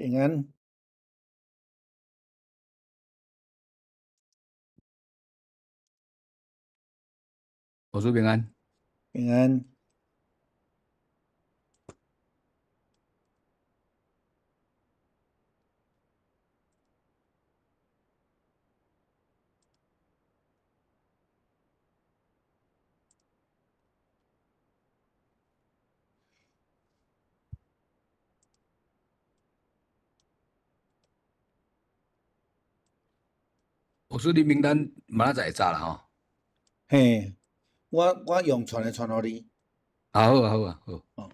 平安。牧師平安。平安。牧師，你名單明仔載會早啦吼？嘿，我用傳來傳予你。啊好啊好啊好。哦。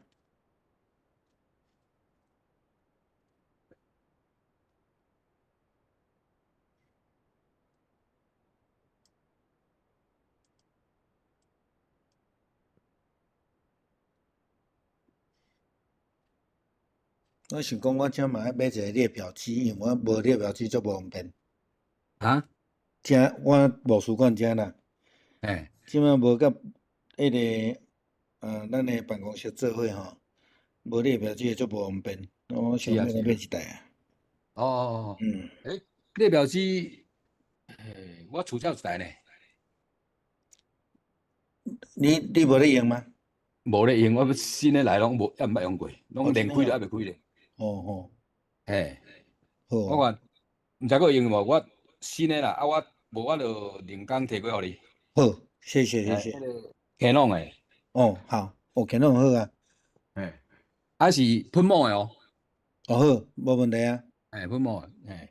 我想講，我這嘛愛買一个列表機，因為我無列表機足無方便。啊？這我無書館遮啦。這擺無佮彼个咱的辦公室做伙吼，無列表機足無方便。我想欲來買一台啊。哦哦哦。列表機，我厝遮有一台呢。你無咧用嗎？無咧用，我新的來攏無，猶毋捌用過，攏連開都猶未開咧。哦吼。嘿。好。我看，毋知閣會用無？我新的啦，啊我無我就另工提過予你。好，謝謝謝謝。 Canon 的。哦，好，哦，Canon 好啊。嘿，啊是噴墨的哦。哦好，無問題啊。嘿，噴墨的，嘿。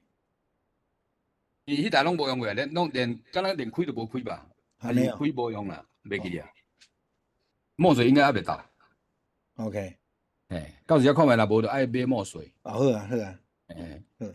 伊彼台攏無用過，連攏連，敢若連開都無開吧？還是開無用啦，袂記啊。墨水應該猶未到。 OK。嘿，到時仔看覓，若無就愛買墨水。啊好啊好啊。嘿。好。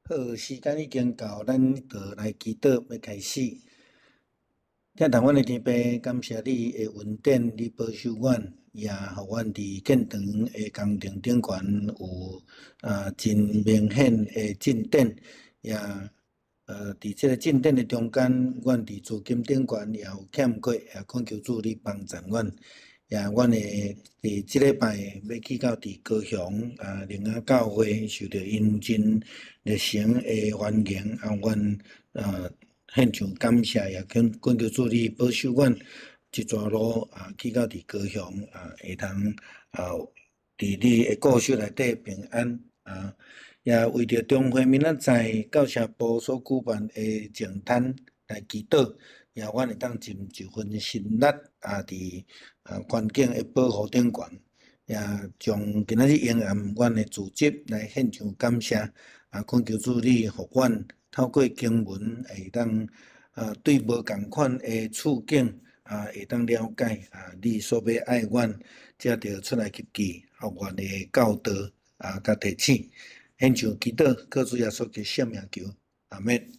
好，時間已經到，咱就來祈禱，欲開始。疼痛阮的天父，感謝你的恩典，你保守阮，也予阮佇建堂的工程頂懸有真明顯的進展，也佇這个進展的中間，阮佇資金頂懸也有欠缺，也懇求主你幫贊阮。也阮會佇這禮拜欲去到佇高雄靈恩教會，受著𪜶真熱誠的歡迎，啊，阮獻上感謝，也懇求主你保守阮這逝路去到佇高雄會當佇你的顧守內底平安啊，也為著中會明仔載教社部所舉辦的淨灘來祈禱，也阮會當盡一份心力佇環境的保護頂懸，也將今仔日應驗阮的組織來獻上感謝，懇求主你予阮透過經文會當對無仝款的處境會當了解你所欲愛阮，藉著出埃及記，予阮的教導佮提醒，獻上祈禱，靠主耶穌基督聖名求，阿們。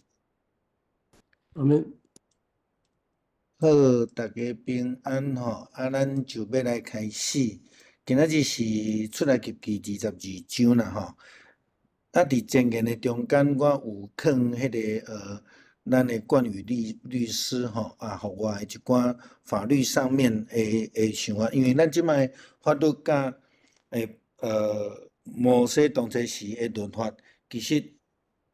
阿們。好，大家平安吼，咱就欲來開始。今仔日是出埃及記22章啦吼。佇前言的中間，我有囥彼个咱的冠宇律師吼，予我的一寡法律上面的想法，因為咱這擺法律佮摩西當初時的律法，其實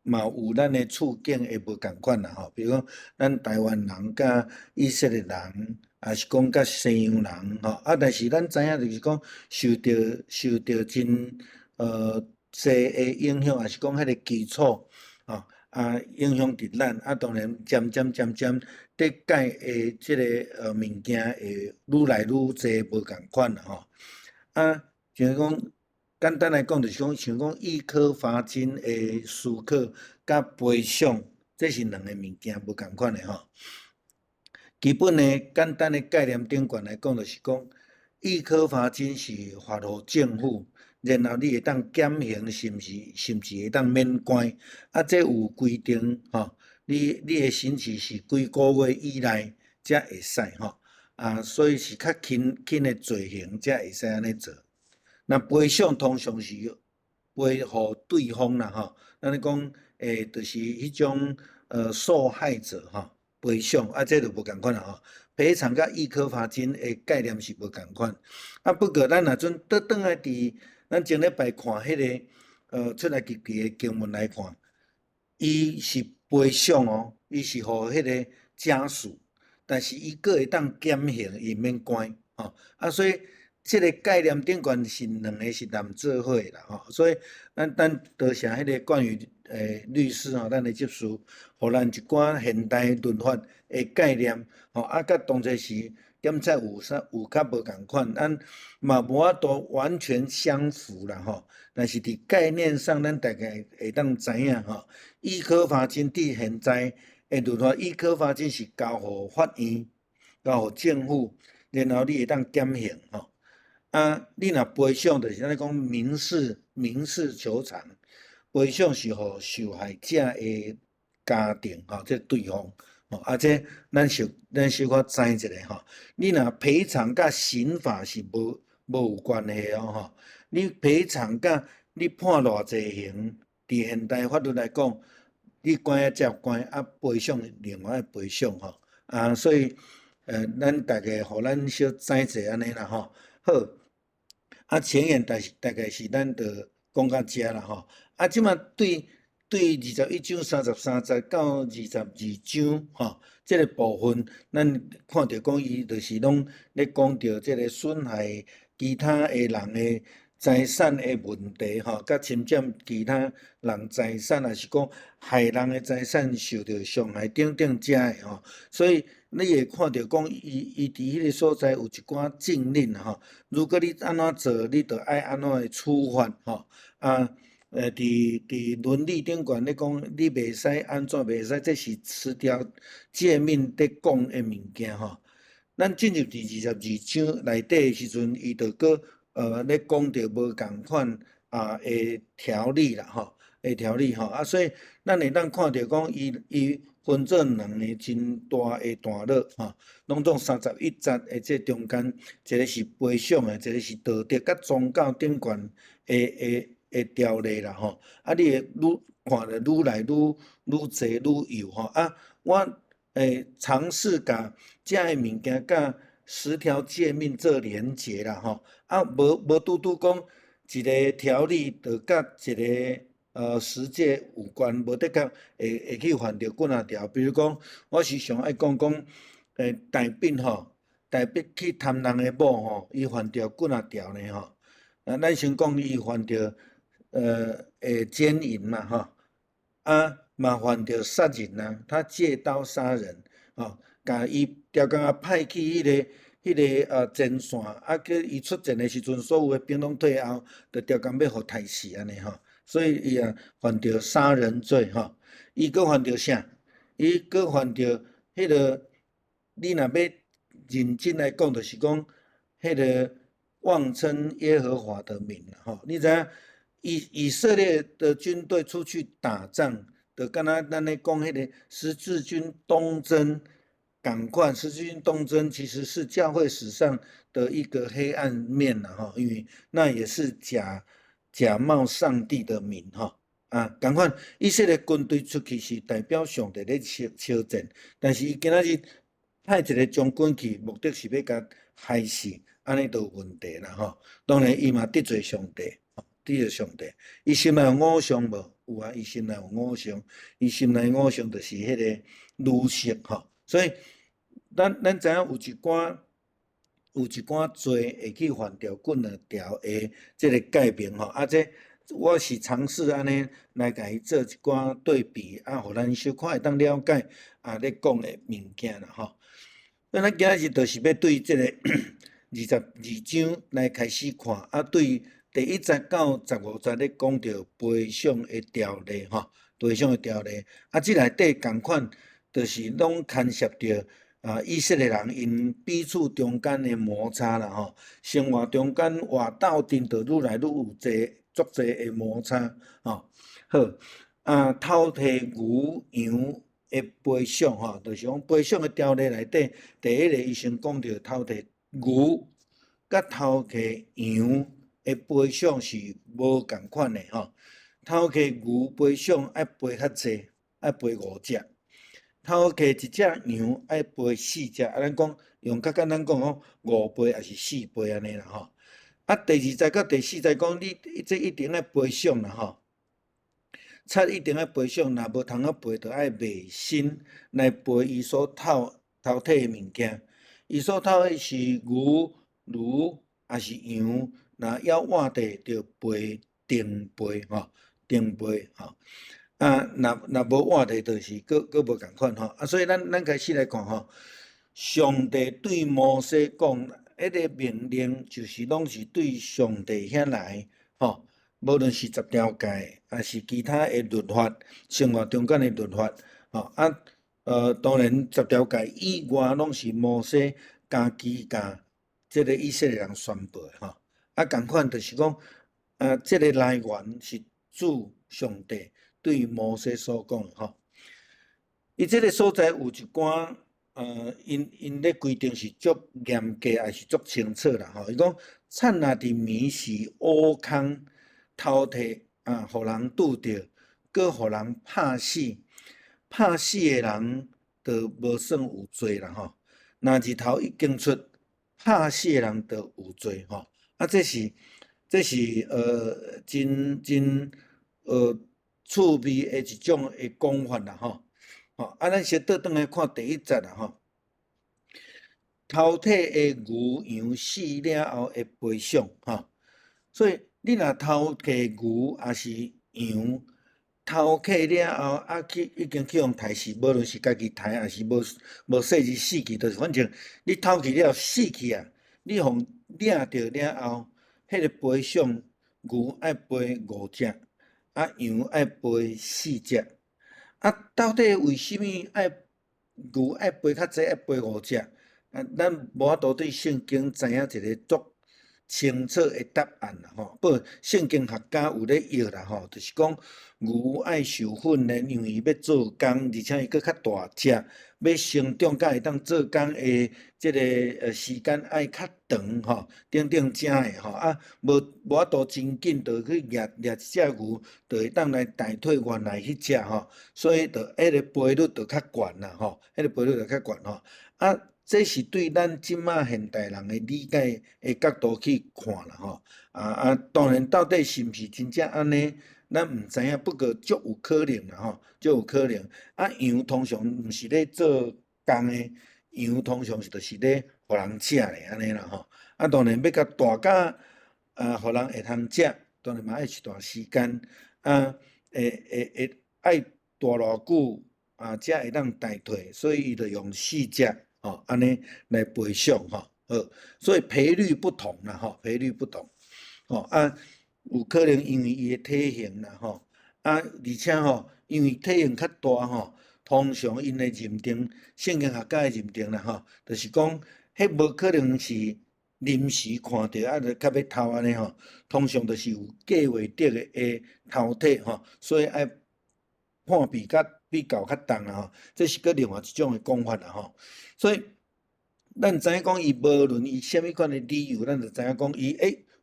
嘛有咱的處境會無仝款啦吼，比如講咱台灣人佮以色列人，抑是講佮西洋人吼，但是咱知影就是講受著真濟的影響，抑是講彼个基礎吼，影響佇咱，當然漸漸漸漸咧改的這个物件會愈來愈濟無仝款啦吼，就是講。簡單來講，就是講，像講易科罰金的思考佮賠償，這是兩个物件無仝款的吼。基本的簡單的概念頂懸來講，就是講易科罰金是罰予政府，然後你會當減刑，甚至會當免關。啊，這有規定吼，你的刑期是幾個月以內才會使吼。啊，所以是較輕輕的罪行才會使按呢做。那賠償通常是賠予對方啦吼，咱咧講，就是彼種受害者吼賠償，啊，這就無仝款啦吼。賠償佮易科罰金的概念是無仝款。啊，不過咱若陣倒轉來佇咱前禮拜看彼个出埃及記的經文來看，伊是賠償哦，伊是予彼个家屬，但是伊閣會當減刑，伊免關吼。啊，所以這个概念頂懸是兩个是連做伙的啦吼。所以咱多謝彼个關於律師吼，咱的執事，予咱一寡現代律法的概念吼，啊，佮當初時檢察有啥有較無仝款，咱嘛無法度完全相符啦吼。但是佇概念上，咱大概會當知影吼，易科罰金佇現在的律法，易科罰金是交予法院，交予政府，然後你會當減刑吼。啊，你若賠償，就是按呢講民事求償，賠償是予受害者的家庭吼，這對方吼，啊，這咱小可知一下吼。你若賠償佮刑法是無有關係哦吼。你賠償佮你判偌濟刑，佇現代法律來講，你關抑才關，啊賠償另外賠償吼。啊，所以咱大概予咱小知一下按呢啦吼。好，啊前言大概是咱就講到遮啦吼。啊，這馬對21章33節到22章吼，這个部分，咱看著講伊就是攏咧講著這个損害其他的人的財產的問題吼，佮侵佔其他人財產，抑是講害人的財產受著傷害等等遮的吼。所以你會看著講，伊佇彼个所在有一寡禁令吼，如果你按怎做，你就愛按怎的處罰吼。啊，佇倫理頂懸咧講，你袂使按怎袂使，這是十條誡命咧講的物件吼。咱進入佇22章內底的時陣，伊就閣咧講著無仝款啊的條例啦吼，的條例吼。啊，所以咱會當看著講，伊分做兩个真大的段落吼，攏總31節的這中間，一个是賠償的，一个是道德佮宗教頂懸的條例啦吼。啊，你會愈看著愈來愈濟愈幼吼。啊，我會嘗試共遮个物件佮十條誡命做連結啦吼。啊，無拄拄講一个條例就佮一个十誡有關，無的確會去犯著幾若條。比如講，我時常愛講講，大衛吼，大衛去貪人的某吼，伊犯著幾若條呢吼。啊，咱先講伊犯著姦淫嘛吼，啊嘛犯著殺人啊，他借刀殺人，吼，共伊刁工啊派去彼个前線，啊叫伊出戰的時陣，所有的兵攏退後，就刁工欲予刣死按呢吼，所以伊也犯著殺人罪吼。伊閣犯著啥？伊閣犯著彼个，你若欲認真來講，就是講彼个妄稱耶和華的名吼。你知影以色列的軍隊出去打仗，就敢若咱咧講彼个十字軍東征仝款，十字軍東征其實是教會史上的一個黑暗面啦吼，因為那也是假冒上帝的名吼。啊，仝款以色列軍隊出去是代表上帝咧操戰，但是伊今仔日派一個將軍去，目的是欲共害死，按呢就有問題啦吼。當然伊嘛得罪上帝，得罪上帝。伊心內有偶像無？有啊，伊心內有偶像，伊心內偶像就是彼个女色吼。所以咱知影有一寡罪會去犯著幾若條的這个誡命吼。啊，這我是嘗試按呢來共伊做一寡對比，啊，予咱小可會當了解啊咧講的物件啦吼。那咱今仔日就是欲對這个22章來開始看，啊，對第1節到15節咧講著賠償的條例吼，賠償的條例。啊，這內底仝款，就是攏牽涉著啊，以色列人𪜶彼此中間的摩擦啦吼，生活中間活鬥陣就愈來愈有濟足濟的摩擦吼。好，啊，偷提牛羊的賠償吼，就是講賠償的條例內底，第一个伊先講著偷提牛佮偷提羊的賠償是無仝款的吼。偷提牛賠償愛賠較濟，愛賠五隻。偷提一隻羊愛賠四隻，啊，咱講用較簡單講講5倍抑是4倍按呢啦吼。啊，第二節佮第四節講你這一定愛賠償啦吼。賊一定愛賠償，若無通好賠，就愛賣身來賠伊所偷偷提的物件。伊所偷的是牛、驢抑是羊，若猶活著就賠重倍吼，重倍吼。啊，若若無活著，就是閣閣無仝款吼。啊，所以咱咱開始來看吼，上帝對摩西講，彼個命令就是攏是對上帝遐來吼，無論是十條誡，抑是其他的律法，生活中間的律法，吼啊，當然十條誡以外，攏是摩西家己共這个以色列人宣布的吼。啊，仝款就是講，啊，這个來源是主上帝對摩西所講的吼。伊這个所在有一寡，𪜶𪜶咧規定是足嚴格，抑是足清楚啦吼。伊講，賊若佇暝時挖空偷提啊，予人拄著，閣予人拍死，拍死的人就無算有罪啦吼。若日頭已經出，拍死的人就有罪吼。啊，這是這是真真趣味的一種的講法啦吼。吼，啊，咱先倒轉來看第一節啦吼。偷提的牛羊死了後會賠償吼，所以你若偷提牛抑是羊，偷去了後啊去已經去予刣死，無論是家己刣抑是無無細膩死去，就是反正你偷去了後死去啊，你予掠著了後，彼個賠償牛愛賠五隻，啊羊愛賠四隻。啊，到底為啥物愛牛愛賠較濟，愛賠五隻？啊，咱無法度對聖經知影一个足清楚的答案啦吼。不過聖經學家有咧譯啦吼，就是講牛愛受訓練，因為伊欲做工，而且伊閣較大隻，欲成長才會當做工的這个時間愛較長吼，等等遮的吼啊，無無法度真緊就去掠掠一隻牛，就會當來代替原來彼隻吼，所以就彼个賠率就較懸啦吼，彼个賠率就較懸吼。啊，這是對咱這馬現代人的理解的角度去看啦吼。啊啊，當然到底是毋是真正按呢，咱毋知影，不過足有可能啦吼，足有可能。啊，羊通常毋是咧做工的，羊通常是就是咧予人食的按呢啦吼。啊，當然欲共大甲啊，予人會通食，當然嘛愛一段時間。啊，會會會愛大偌久啊，才會當代替，所以伊就用四隻吼，按呢來賠償吼。好，所以賠率不同啦吼，賠率不同。吼啊，有可能因為伊的體型啦吼，啊，而且吼，因為體型較大吼，通常𪜶的認定，聖經學家的認定啦吼，就是講，彼無可能是臨時看著啊，就較欲偷按呢吼，通常就是有計劃得的的偷提吼，所以愛判比較比較較重啦吼，這是閣另外一種的講法啦吼。所以咱知影講伊無論伊啥物款的理由，咱就知影講伊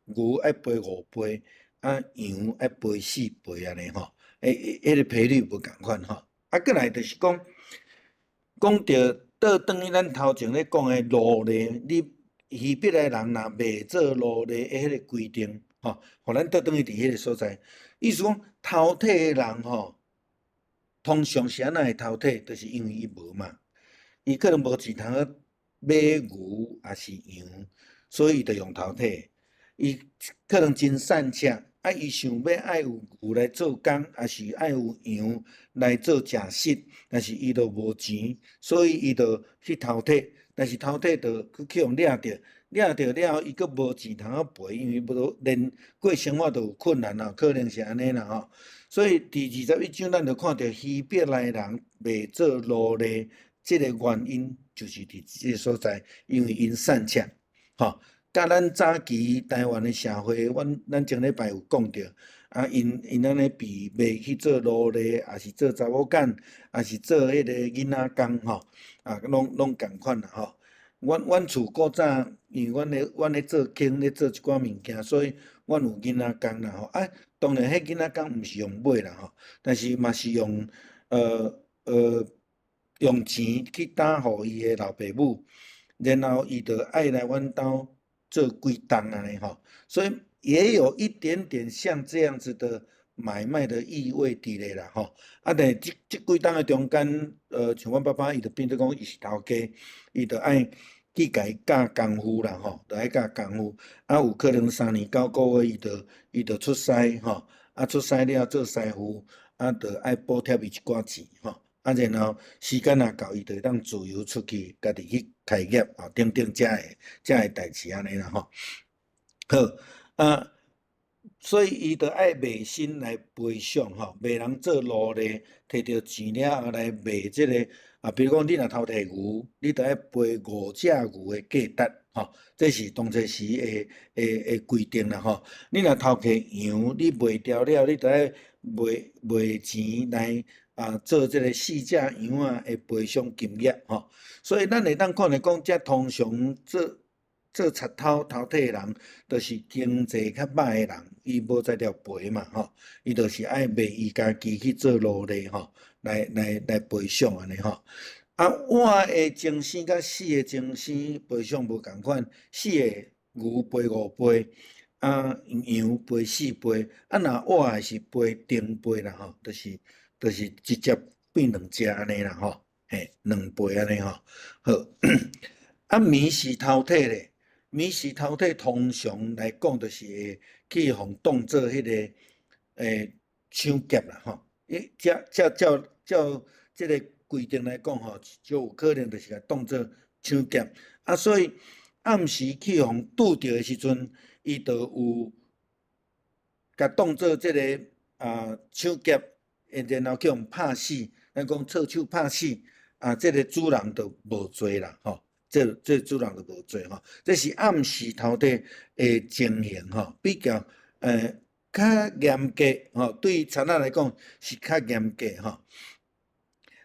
牛愛賠5倍，啊羊愛賠4倍按呢吼，彼个賠率無仝款吼。啊，閣來就是講，講著倒轉去咱頭前咧講的奴隸，你希伯來人若袂做奴隸的彼个規定，吼，予咱倒轉去佇彼个所在，意思講偷提的人吼，通常是按怎會偷提，就是因為伊無嘛，伊可能無錢通去買牛抑是羊，所以伊就用偷提。伊可能真散赤，啊，伊想欲愛有牛來做工，抑是愛有羊來做食食，但是伊就無錢，所以伊就去偷提。但是偷提就去去予掠著，掠著了後，伊閣無錢通好賠，因為無連過生活都有困難啦，可能是按呢啦吼。所以佇21章，咱就看著希伯來人袂做奴隸這个原因，就是佇這个所在，因為𪜶散赤，吼。佮咱早期台灣的社會，阮前禮拜有講著，啊，𪜶按呢被賣去做奴隸，抑是做查某囝，抑是做彼个囡仔工吼，啊，攏仝款啦吼。阮厝古早，因為阮咧做坑咧做一寡物件，所以阮有囡仔工啦吼。啊，當然彼囡仔工毋是用買啦吼，但是嘛是用錢去擔予伊的老爸母，然後伊就愛來阮兜做幾冬按呢吼，所以也有一點點像這樣子的買賣的意味佇咧啦吼。啊，但是這幾冬的中間，像阮爸爸伊就變做講伊是頭家，伊就愛去共伊教功夫啦吼，就愛教功夫。啊，有可能3年9個月，伊就出師吼，啊，出師了做師傅，啊，就愛補貼伊一寡錢吼。啊，然後時間若到，伊就會當自由出去，家己去開業啊，等等遮个代誌按呢啦吼。好，啊，所以伊就愛賣身來賠償吼，賣人做奴隸，摕著錢了後來賣這个啊，比如講你若偷提牛，你著愛賠五隻牛的價值吼，這是當初時的規定啦吼。你若偷提羊，你賣掉了，你著愛賣錢來啊，做這个四隻羊仔的賠償金額吼。所以咱會當看來講，這通常做賊偷偷提的人，就是經濟較歹的人，伊無才調賠嘛吼，伊就是愛賣伊家己去做奴隸吼，來賠償按呢吼。啊，活的精生佮死的精生賠償無仝款，死的牛賠五倍，啊羊賠四倍，啊若活的是賠中倍啦吼，就是直接變兩隻按呢啦吼，嘿，兩倍按呢吼。好，啊暝時偷提咧，暝時偷提通常來講，就是會去予當做彼个搶劫啦吼。伊照這个規定來講吼，就有可能就是共當做搶劫。啊，所以暗時去予拄著的時陣，伊就有共當做這个搶劫，然後去予拍死，咱講錯手拍死，啊，這个主人就無罪啦，吼。這主人就無罪吼。這是暗時偷提的情形吼，比較較嚴格吼，對賊仔來講是較嚴格吼。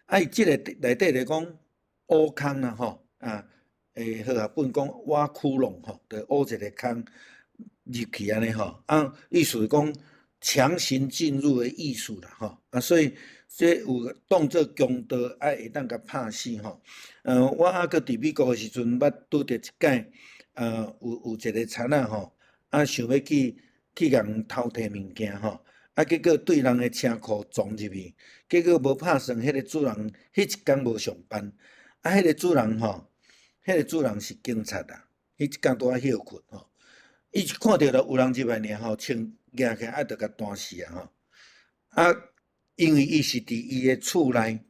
啊，伊這个內底來講，挖空啦吼，啊，和合本講挖窟窿吼，就挖一个空入去按呢吼，啊，意思是講強行進入的意思啦吼，啊，所以這有當做強盜，啊，會當共拍死吼。我猶閣佇美國的時陣，捌拄著一擺，有一个賊仔吼，啊，想欲去共偷提物件吼，啊，結果對人的車庫撞入去，結果無拍算，彼个主人彼一工無上班，啊，彼个主人吼，彼个主人是警察啊，彼一工拄仔歇睏吼，伊一看著有人入來爾吼，槍舉起來啊，就共彈死啊吼，啊，因為伊是佇伊的厝內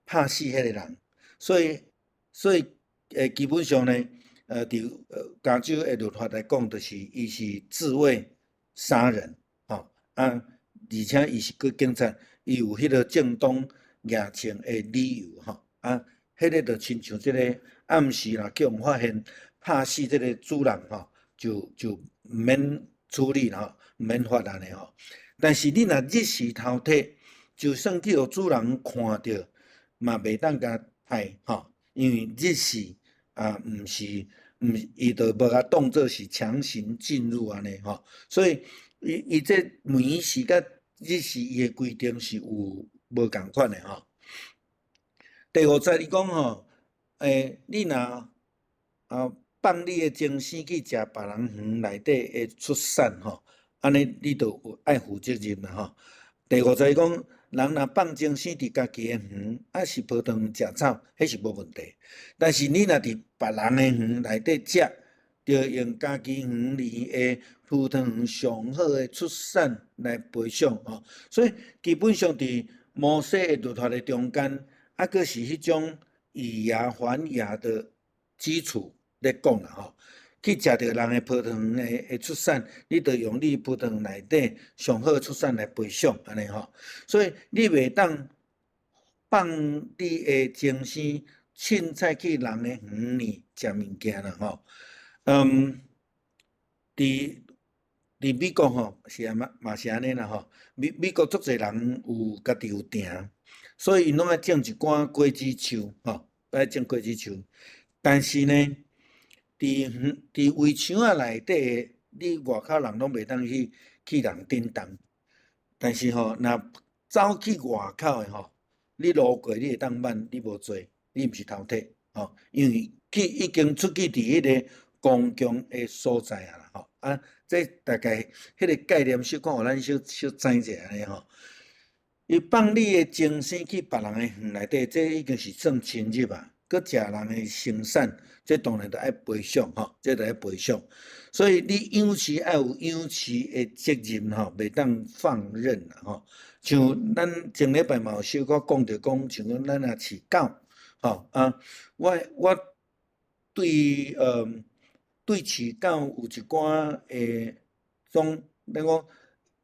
拍死彼個人，所以基本上呢，佇加州的律法來講，就是伊是自衛殺人，吼啊，而且伊是閣警察，伊有彼个正當舉槍的理由，吼啊，彼个就親像這个暗時若去予發現拍死這个主人吼，就毋免處理啦吼，毋免罰按呢吼。但是你若日時偷提，就算去予主人看著，嘛袂當共殺吼，因為日時啊，毋是毋伊就無共當做是強行進入按呢吼，所以伊這暝時佮日時伊的規定是有無仝款的吼。第五節伊講吼，你若放你的精生去食別人園內底的出產吼，按呢你就有愛負責任啦吼。第五節伊講，人若放精生佇家己的園，抑是葡萄園食草，彼是無問題。但是你若佇別人的園內底食，著用家己園裡的葡萄園上好的出產來賠償吼。所以基本上佇摩西的律法的中間，猶閣是彼種以牙還牙的基礎咧講啦吼。去食著人的葡萄園的出產，你著用你葡萄園內底上好的出產來賠償，按呢吼。所以你袂當放你的精生凊彩去人的園裡食物件啦吼。嗯，佇美國吼是按嘛嘛是按呢啦吼。美國足濟人有家己有埕，所以𪜶攏愛種一寡果子樹吼，愛種果子樹。但是呢，佇園佇圍牆仔內底，你外口人攏袂當去人頂動。但是吼，若走去外口的吼，你路過你會當免，你無罪，你毋是偷摕吼，因為去已經出去佇彼個公共的所在啊啦吼。啊，這大概彼個概念小可予咱小小知者按呢吼。伊放你的精牲去別人的園內底，這已經是算侵入啊。閣食人的生產，這當然著愛賠償吼，這著愛賠償。所以你養飼愛有養飼的責任吼，袂當放任啦吼。像咱前禮拜嘛有小可講著講，像講咱若飼狗吼啊，我對飼狗有一寡的種，咱講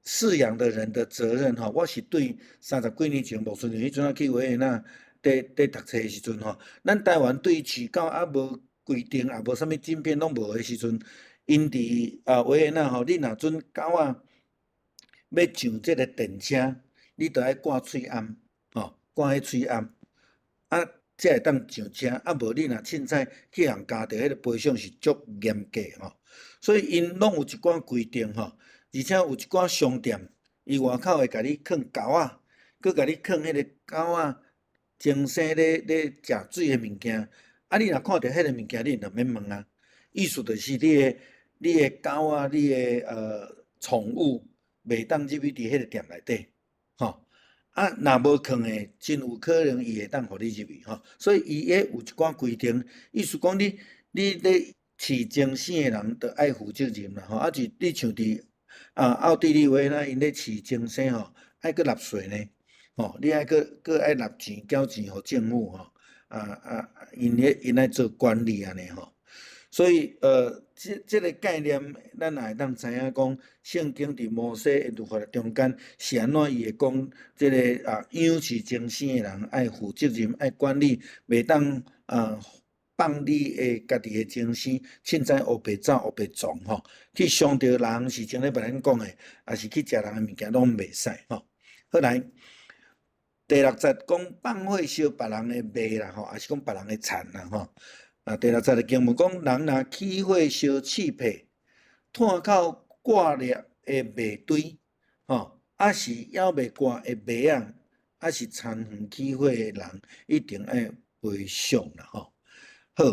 飼養的人的責任吼，我是對三十幾年前牧師彼陣仔去維也納佇讀冊的時陣吼，咱台灣對飼狗猶無規定，也無啥物禁片攏無的時陣，𪜶佇啊維也納吼，你若準狗仔欲上這个電車，你著愛掛喙罨，吼，掛彼喙罨，啊，才會當上車，啊無你若凊彩去予人咬著，彼个賠償是足嚴格吼。所以𪜶攏有一寡規定吼，而且有一寡商店，伊外口會共你囥鉤仔，閣共你囥彼个狗仔精牲咧食水的物件，啊，你若看著彼个物件，你就免問啊。意思就是你的狗仔，你的寵物袂當入去佇彼个店內底，吼。啊，若無囥的，真有可能伊會當予你入去吼。所以伊彼有一寡規定，意思講你咧飼精牲的人，著愛負責任啦吼。啊，是你像佇啊奧地利話啦，𪜶咧飼精牲吼，愛閣納稅呢，吼，你愛閣愛納錢繳錢予政府吼，啊啊，𪜶愛做管理按呢吼。所以這个概念，咱也會當知影講，聖經佇摩西的律法中間是按怎伊會講，這个啊養飼精牲的人愛負責任，愛管理，袂當啊放你的家己的精牲，凊彩烏白走烏白傱吼，去傷著人是前禮拜咱講的，抑是去食人的物件攏袂使吼。好來，第六節講放火燒別人的麥啦吼，抑是講別人的田啦吼。啊，第六節的經文講，人若起火燒刺皮，炭口掛了的麥堆，吼，抑是猶未割的麥仔，抑是田園起火的人，一定愛賠償啦吼。好，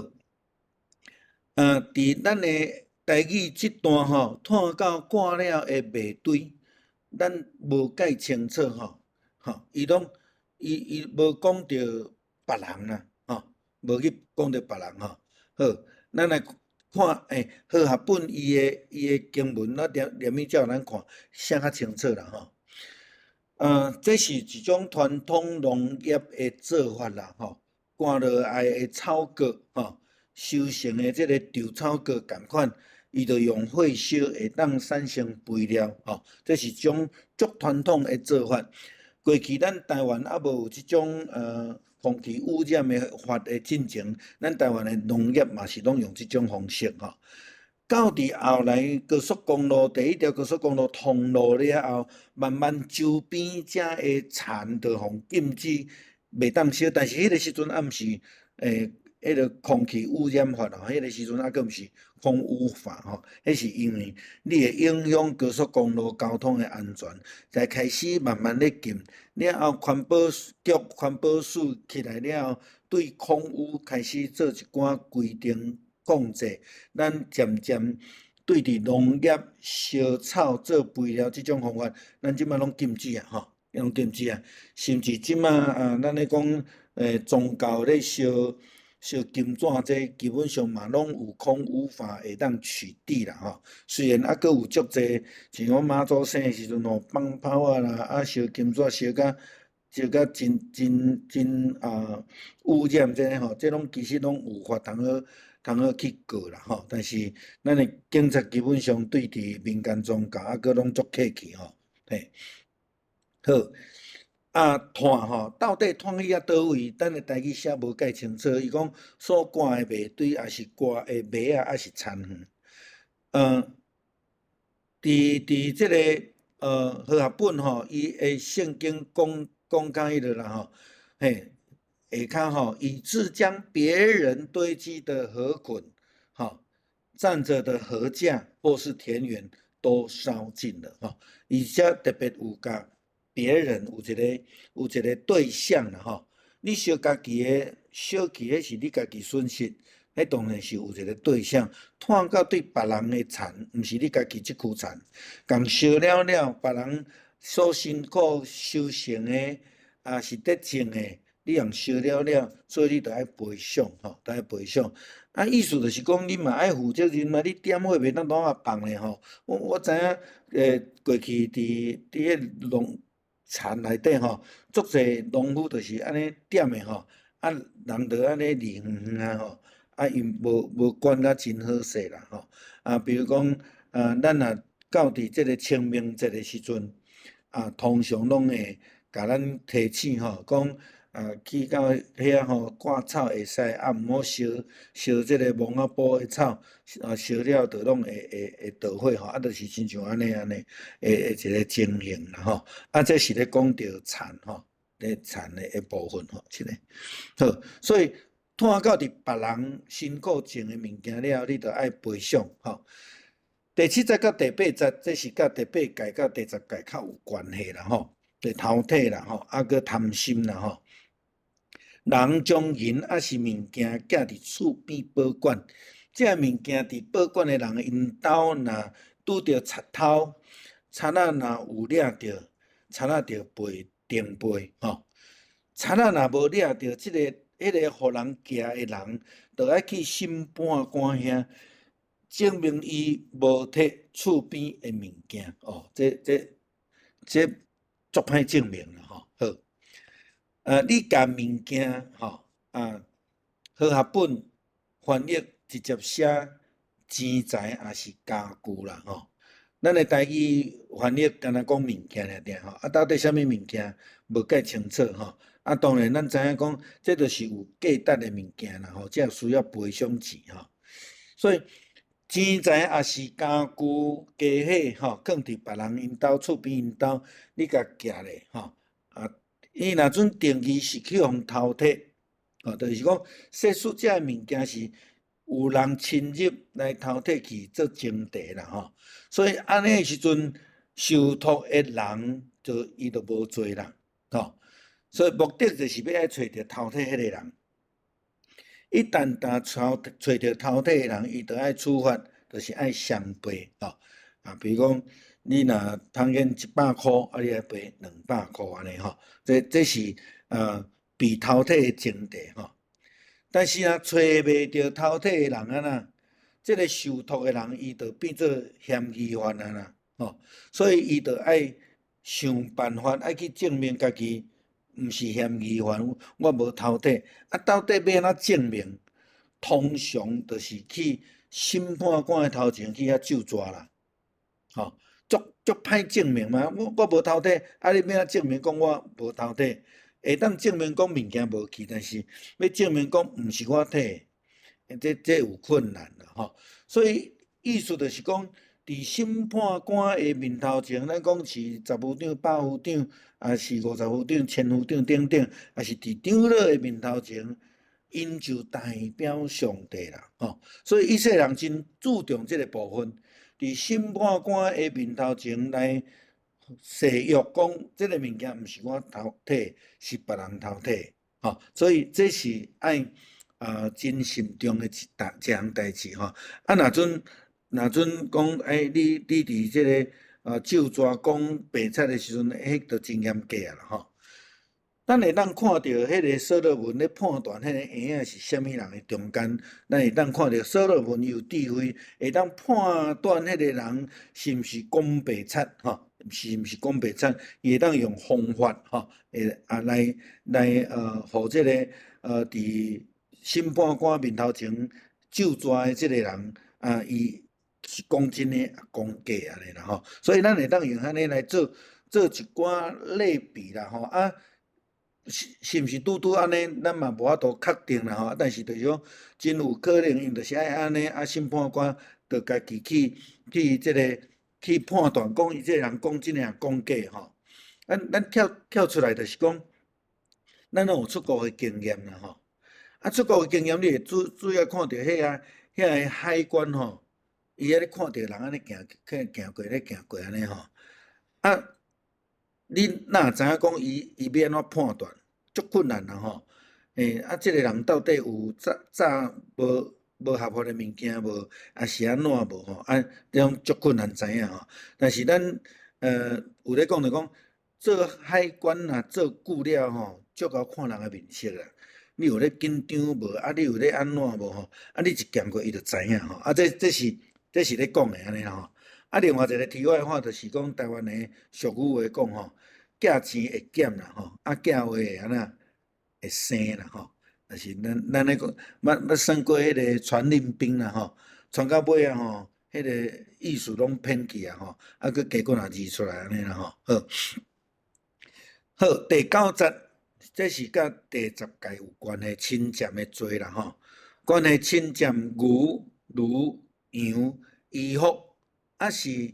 佇咱的台語這段吼，炭口掛了的麥堆，咱無蓋清楚吼，吼，伊攏伊無講著別人啦。無去講著別人吼，好，咱來看，和合本伊的經文，咱念念去才予咱看寫較清楚啦吼。這是一種傳統農業的做法啦吼，割落來的草割吼，收成的這個稻草割仝款，伊就用火燒會當產生肥料吼，這是一種足傳統的做法。過去咱台灣猶無有這種空氣污染的法的進前，咱台灣的農業嘛是攏用這種方式吼。到佇後來高速公路第一條高速公路通路了後，慢慢周邊遮的田就予禁止袂當燒，但是彼个時陣猶毋是彼个空氣污染法吼，彼个時陣猶閣毋是空污法吼，彼是因為你會影響高速公路交通的安全，才開始慢慢咧禁。了後環保局、環保署起來了後，對空污開始做一寡規定控制，咱漸漸對佇農業燒草做肥料這種方法，咱這擺攏禁止啊，吼，攏禁止啊。甚至這擺啊，咱咧講宗教咧燒燒金紙，這基本上嘛攏有空污法會當取締啦，吼。雖然猶閣有足濟，像講媽祖生的時陣吼，放炮仔啦，啊燒金紙燒甲真真真啊污染這个吼，這攏其實攏有法通好去告啦吼。但是咱的警察基本上對佇民間宗教猶閣攏足客氣吼，嘿。好，啊，炭吼，到底炭去遐佗位？咱的台語寫無蓋清楚。伊講所掛的麥堆，抑是掛的麥仔，抑是田園。佇這个和合本吼，伊的聖經講講較彼落啦吼，嘿，下跤吼，以致將別人堆積的禾捆，吼，站著的禾稼或是田園都燒盡了，吼。伊遮特別有共別人有一個對象啦，吼。你燒家己的燒去，彼是你家己損失，彼當然是有一個對象。炭到對別人的田，毋是你家己這區田，共燒了了，別人所辛苦收成的，抑是得種的，你共燒了了，所以你著愛賠償，吼，著愛賠償。啊，意思就是講，你嘛愛負責任啊！你點火袂當當仔放咧吼。我知影，過去佇彼農田內底吼，足濟農夫就是按呢點的吼，啊，人就按呢離遠遠啊吼，啊，𪜶無管甲真好勢啦吼。啊，比如講，啊，咱若到佇這个清明節的時陣，啊，通常攏會共咱提醒吼，講啊，去到遐吼割草會使，啊，毋好燒燒這个墓仔埔的草，啊，燒了就攏會著火吼，啊，就是親像按呢按呢的一个情形啦吼。啊，這是咧講著田吼，咧田的部分吼，這个好，所以炭到佇別人辛苦種的物件了後，你著愛賠償吼。第七節佮第八節，這是佮第八誡佮第十誡較有關係啦吼，就偷提啦吼，啊閣貪心啦吼。人將銀抑是物件寄佇厝邊保管，這个物件佇保管的人𪜶兜若拄著賊偷，賊仔若有掠著，賊仔就賠成倍吼。賊仔若無掠著，這个彼个予人寄的人，就愛去審判官遐，證明伊無提厝邊的物件哦。這足歹證明啦吼。好，你共物件吼啊，和合本翻譯直接寫錢財抑是家具啦吼。咱的台語翻譯干焦講物件爾爾吼，啊，到底啥物物件無蓋清楚吼。啊，當然咱知影講，這就是有價值的物件啦吼，才需要賠償錢吼。所以錢財抑是家具家伙吼，囥佇別人𪜶兜厝邊𪜶兜，你共寄咧吼啊，伊若準定義是去予偷提，吼，就是講說出這个物件是有人侵入來偷提去做前提啦吼。所以按呢時陣受託的人就伊就無罪啦，吼。所以目的就是欲愛揣著偷提彼个人。一旦若揣著偷提的人，伊就愛處罰，就是愛雙倍吼。啊，比如講，你若通見100箍，啊，你愛賠200箍按呢吼。這是被偷提的前提吼。但是若揣袂著偷提的人啊啦，這个受託的人伊就變做嫌疑犯啊啦，吼。所以伊就愛想辦法愛去證明家己毋是嫌疑犯，我無偷提。啊，到底欲按怎證明？通常就是去審判官的頭前去遐咒逝啦，吼，足足歹證明嘛。我無偷提，啊，你欲按怎證明講我無偷提？會當證明講物件無去，但是欲證明講毋是我提，這有困難啦，吼。所以意思就是講，佇審判官的面頭前，咱講是十夫長、百夫長，抑是50夫長、千夫長等等，抑是佇長老的面頭前，𪜶就代表上帝啦，吼。所以以色列人真注重這个部分，佇審判官的面頭前來誓約講，這个物件毋是我偷提，是別人偷提，吼。所以這是愛真慎重的一項代誌吼。啊，若準講，欸，你佇這个咒逝講白賊的時陣，彼就真嚴格啊啦吼。咱會當看著彼个所羅門咧判斷彼个嬰仔是啥物人的中間，咱會當看著所羅門有智慧，會當判斷彼个人是毋是講白賊吼，是毋是講白賊，伊會當用方法吼，會啊來，予這个佇審判官面頭前咒逝的這个人啊，伊是講真的，抑講假按呢啦吼。所以咱會當用按呢來做。做一寡類比啦吼，啊，是是毋是拄拄按呢？咱嘛無法度確定啦吼。但是就是講，真有可能𪜶就是愛按呢，啊，審判官就家己去去這个去判斷，講伊這个人講真抑講假吼。咱咱跳跳出來就是講，咱攏有出國的經驗啦吼。啊，出國的經驗，你會主主要看著彼個遐个海關吼，伊咧看著人按呢行，去行過咧行過按呢吼。啊，你哪會知影講伊伊欲按怎判斷？足困難啦吼。欸，啊，這个人到底有詐詐無無合法的物件無？抑是按怎無吼？啊，這種足困難知影吼。但是咱有咧講就講，做海關啊，做久了吼，足𠢕看人的面色啦。你有咧緊張無？啊，你有咧按怎無吼？啊，你一行過，伊就知影吼。啊，這這是這是咧講的按呢啦吼。啊，另外一个題外話就是講台灣的俗語話講吼，寄錢會減啦吼，啊，寄話會按怎會生啦吼。但是咱咱咧講，捌捌算過彼個傳令兵啦吼，傳到尾仔吼，彼个意思攏偏去啊吼，啊，閣加幾若字出來按呢啦吼。好，好，第九節，這是佮第十誡有關的侵佔的罪啦吼。關係侵佔牛、驢、羊、衣服，抑是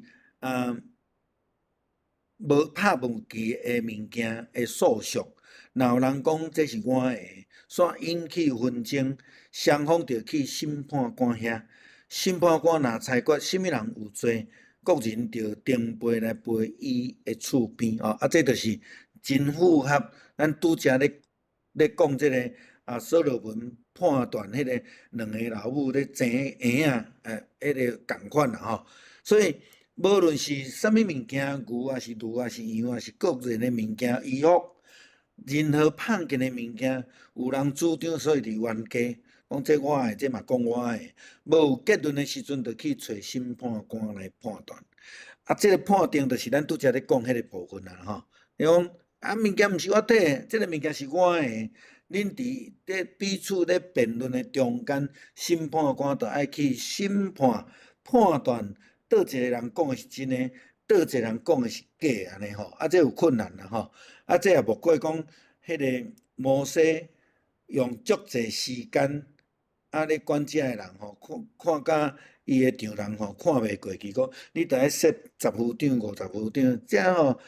無拍無記的物件的訴訟，若有人講這是我的，煞引起紛爭，雙方就去審判官遐。審判官若裁決啥物人有罪，各人就定賠來賠伊的厝邊哦。啊，這就是真符合咱拄才咧咧講這个啊，所羅門判斷彼个兩个老母咧爭嬰仔，彼个仝款啦吼。所以，無論是啥物物件，牛抑是驢抑是羊抑是個人的物件、衣服，任何碰見的物件，有人主張所以佇冤家，講這我的，這嘛講我的，無有結論的時陣，就去揣審判官來判斷。啊，這个判定就是咱拄才咧講彼个部分啦吼。伊講啊，物件毋是我提的，這个物件是我的。恁佇咧彼此咧辯論的中間，審判官就愛去審判判斷，佗一个人講的是真的，佗一个人講的是假的，按呢吼。啊，這有困難啦吼。啊，這也莫過講，彼个摩西用足濟時間，啊咧管遮的人吼，看看甲伊的丈人吼看袂過去，講你著愛設十夫長、50夫長，這吼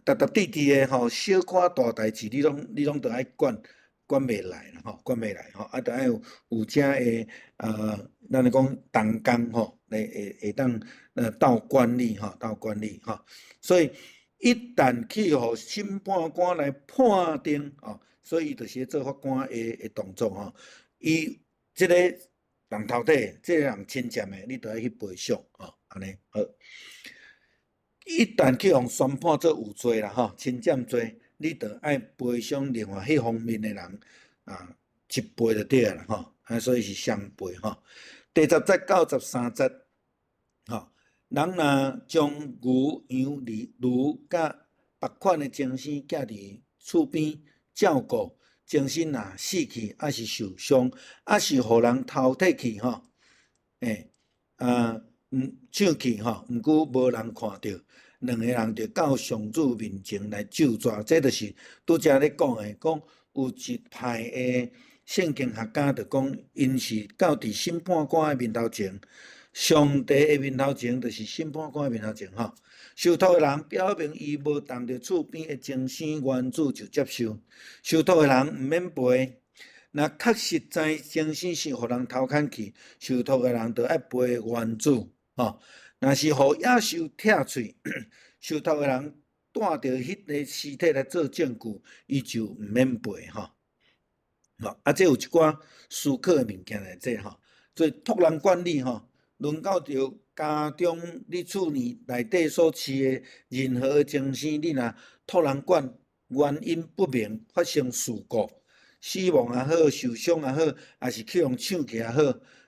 沓沓滴滴的吼，小可大代誌，你攏你攏著愛管，管袂來啦吼，管袂來吼，啊，著愛有有遮的咱咧講同工吼，會會會當鬥管理吼，鬥管理吼，所以一旦去予審判官來判定吼，所以伊就是咧做法官的的動作吼，伊這个人偷提，這个人侵佔的，你著愛去賠償吼，按呢好。一旦去予宣判做有罪啦吼，侵佔罪，你著愛賠償另外彼方面的人啊一倍就對啦吼，啊所以是雙倍吼。第十節到十三節，吼，人若將牛、羊、驢、驢佮別款的精牲寄佇厝邊照顧，精牲若死去，抑是受傷，抑是予人偷提去吼，欸啊，毋搶去吼，毋過無人看著，兩个人就到上主面前來咒詛，這就是拄才咧講的，講有一派的聖經學家就講，𪜶是到佇審判官的面頭前，上帝的面頭前，就是審判官的面頭前吼。受託的人表明伊無動著厝邊的精牲，原主就接受。受託的人毋免賠。若確實知精牲是予人偷牽去，受託的人就愛賠原主吼。若是予野獸拆喙，受託的人帶著彼个屍體來做證據，伊就毋免賠吼。吼，啊，這有一寡思考的物件來這吼，所以託人管理吼，輪到著家中你厝內內底所飼的任何的精牲，你若託人管，原因不明發生事故，死亡也好，受傷也好，抑是去予搶去也好，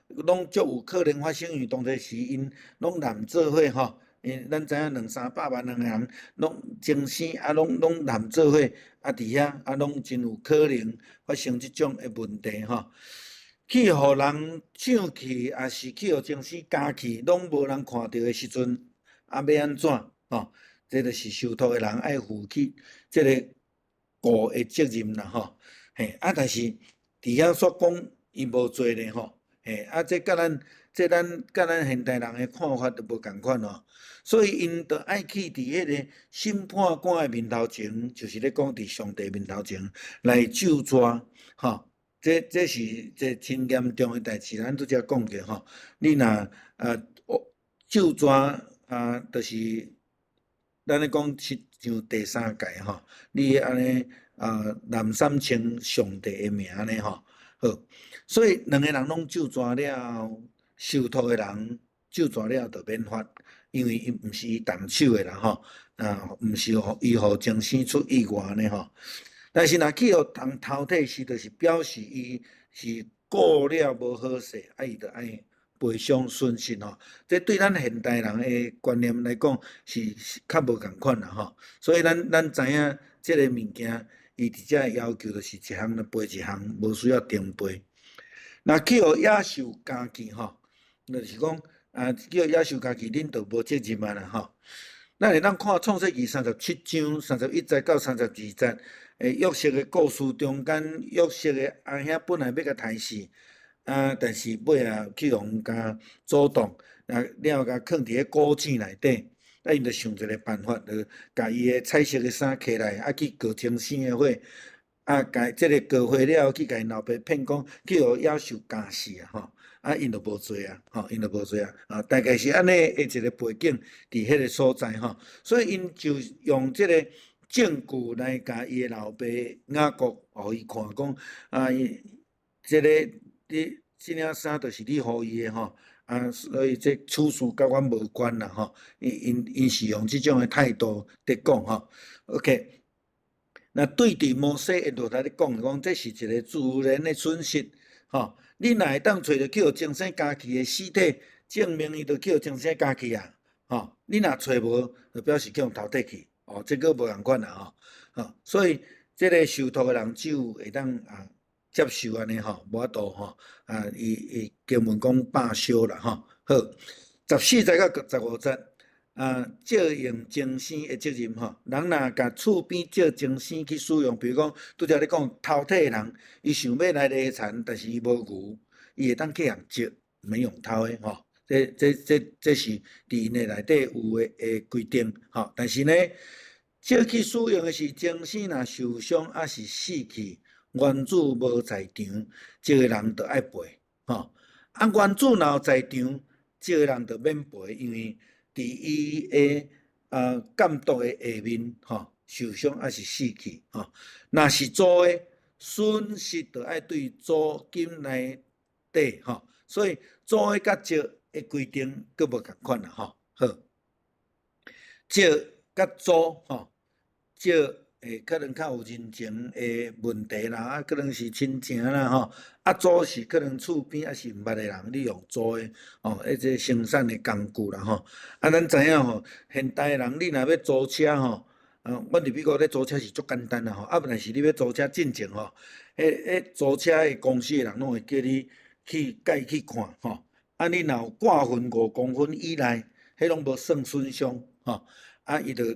攏足有可能發生，因為當初時𪜶攏攬做伙吼，因咱知影兩三百萬人人攏精牲啊，攏攏攬做伙啊，佇遐啊，攏真有可能發生這種的問題吼。去予人搶去，抑是去予精牲咬去，攏無人看著的時陣，啊，欲按怎吼？這就是受託的人愛負起這個雇的責任啦吼。嘿，啊，但是佇遐煞講伊無罪咧吼。嘿，啊，這佮咱現代人的看法就無仝款吼。所以𪜶就愛去佇彼個審判官的面頭前，就是咧講佇上帝面頭前來咒詛吼。這是這真嚴重的代誌，咱拄才講過吼。你若啊咒詛啊，就是咱咧講七章第三誡吼，你按呢啊濫三稱上帝的名按呢吼。好，所以兩個人攏咒詛了，受託的人咒詛了就免罰，因為伊毋是伊動手的啦吼，啊，毋是予伊予精生出意外按呢吼。但是若去予人偷提時，就是表示伊是顧了無好勢，啊，伊就愛賠償損失吼。這對咱現代人的觀念來講是較無仝款啦吼。所以咱知影這个物件，伊佇遮要求就是一項就賠一項，無需要重賠。若去予野獸咬去吼，就是講啊，去予野獸咬去，恁就無責任啊啦吼。咱會當看創世記37章31節到32節，約瑟的故事中間，約瑟的阿兄本來欲共刣死，啊，但是尾仔去予人共阻擋，啊，了共囥佇咧古井內底，啊，𪜶就想一个辦法，就共伊的彩色的衫揢來，啊，去膏精生的血，啊，共這个膏血了後，去共𪜶老爸騙講，去予野獸咬死啊，吼，啊，𪜶就無罪啊，吼，𪜶就無罪啊，啊，大概是按呢的一个背景，佇彼个所在吼，所以𪜶就用這个證據來共伊的老爸雅各，予伊看講，啊，伊這个你這領衫就是你予伊的吼，啊，所以這此事佮阮無關啦吼，𪜶是用這種的態度佇講吼，OK。那對佇摩西的律來咧講，講這是一个自然的損失，吼。你若會當揣著去予精生咬去的屍體，證明伊就去予精生咬去啊，吼。你若揣無，就表示去予偷提去，哦，這個無仝款啦，吼，吼。所以這个受託的人只有會當啊接受按呢吼，無法度吼，啊，伊經文講罷休啦，吼。好，14節到15節。啊，借用精生的責任吼，人若共厝邊借精生去使用，比如講，拄才咧講偷提的人，伊想欲來犁田，但是伊無牛，伊會當去予人借，毋免用偷的吼。這是佇𪜶的內底有的規定吼。但是呢，借去使用的是精生若受傷抑是死去，原主無在場，這个人就愛賠吼。啊，原主若有在場，這个人就免賠，因為佇伊的啊監督的下面吼，受傷抑是死去吼。若是租的，損失就愛對租金來底吼。所以租的佮借的規定閣無仝款啦吼。好，借佮租吼，借會可能較有人情的問題啦，啊，可能是親情啦吼，啊，租是可能厝邊抑是毋捌的人，你用租的吼，彼個生產的工具啦吼。啊，咱知影吼，現代人你若欲租車吼，啊，阮佇美國咧租車是足簡單啦吼，啊，但是你欲租車進前吼，彼租車的公司的人攏會叫你去共去看吼，啊，你若有掛痕5公分以內，彼攏無算損傷吼，啊，伊就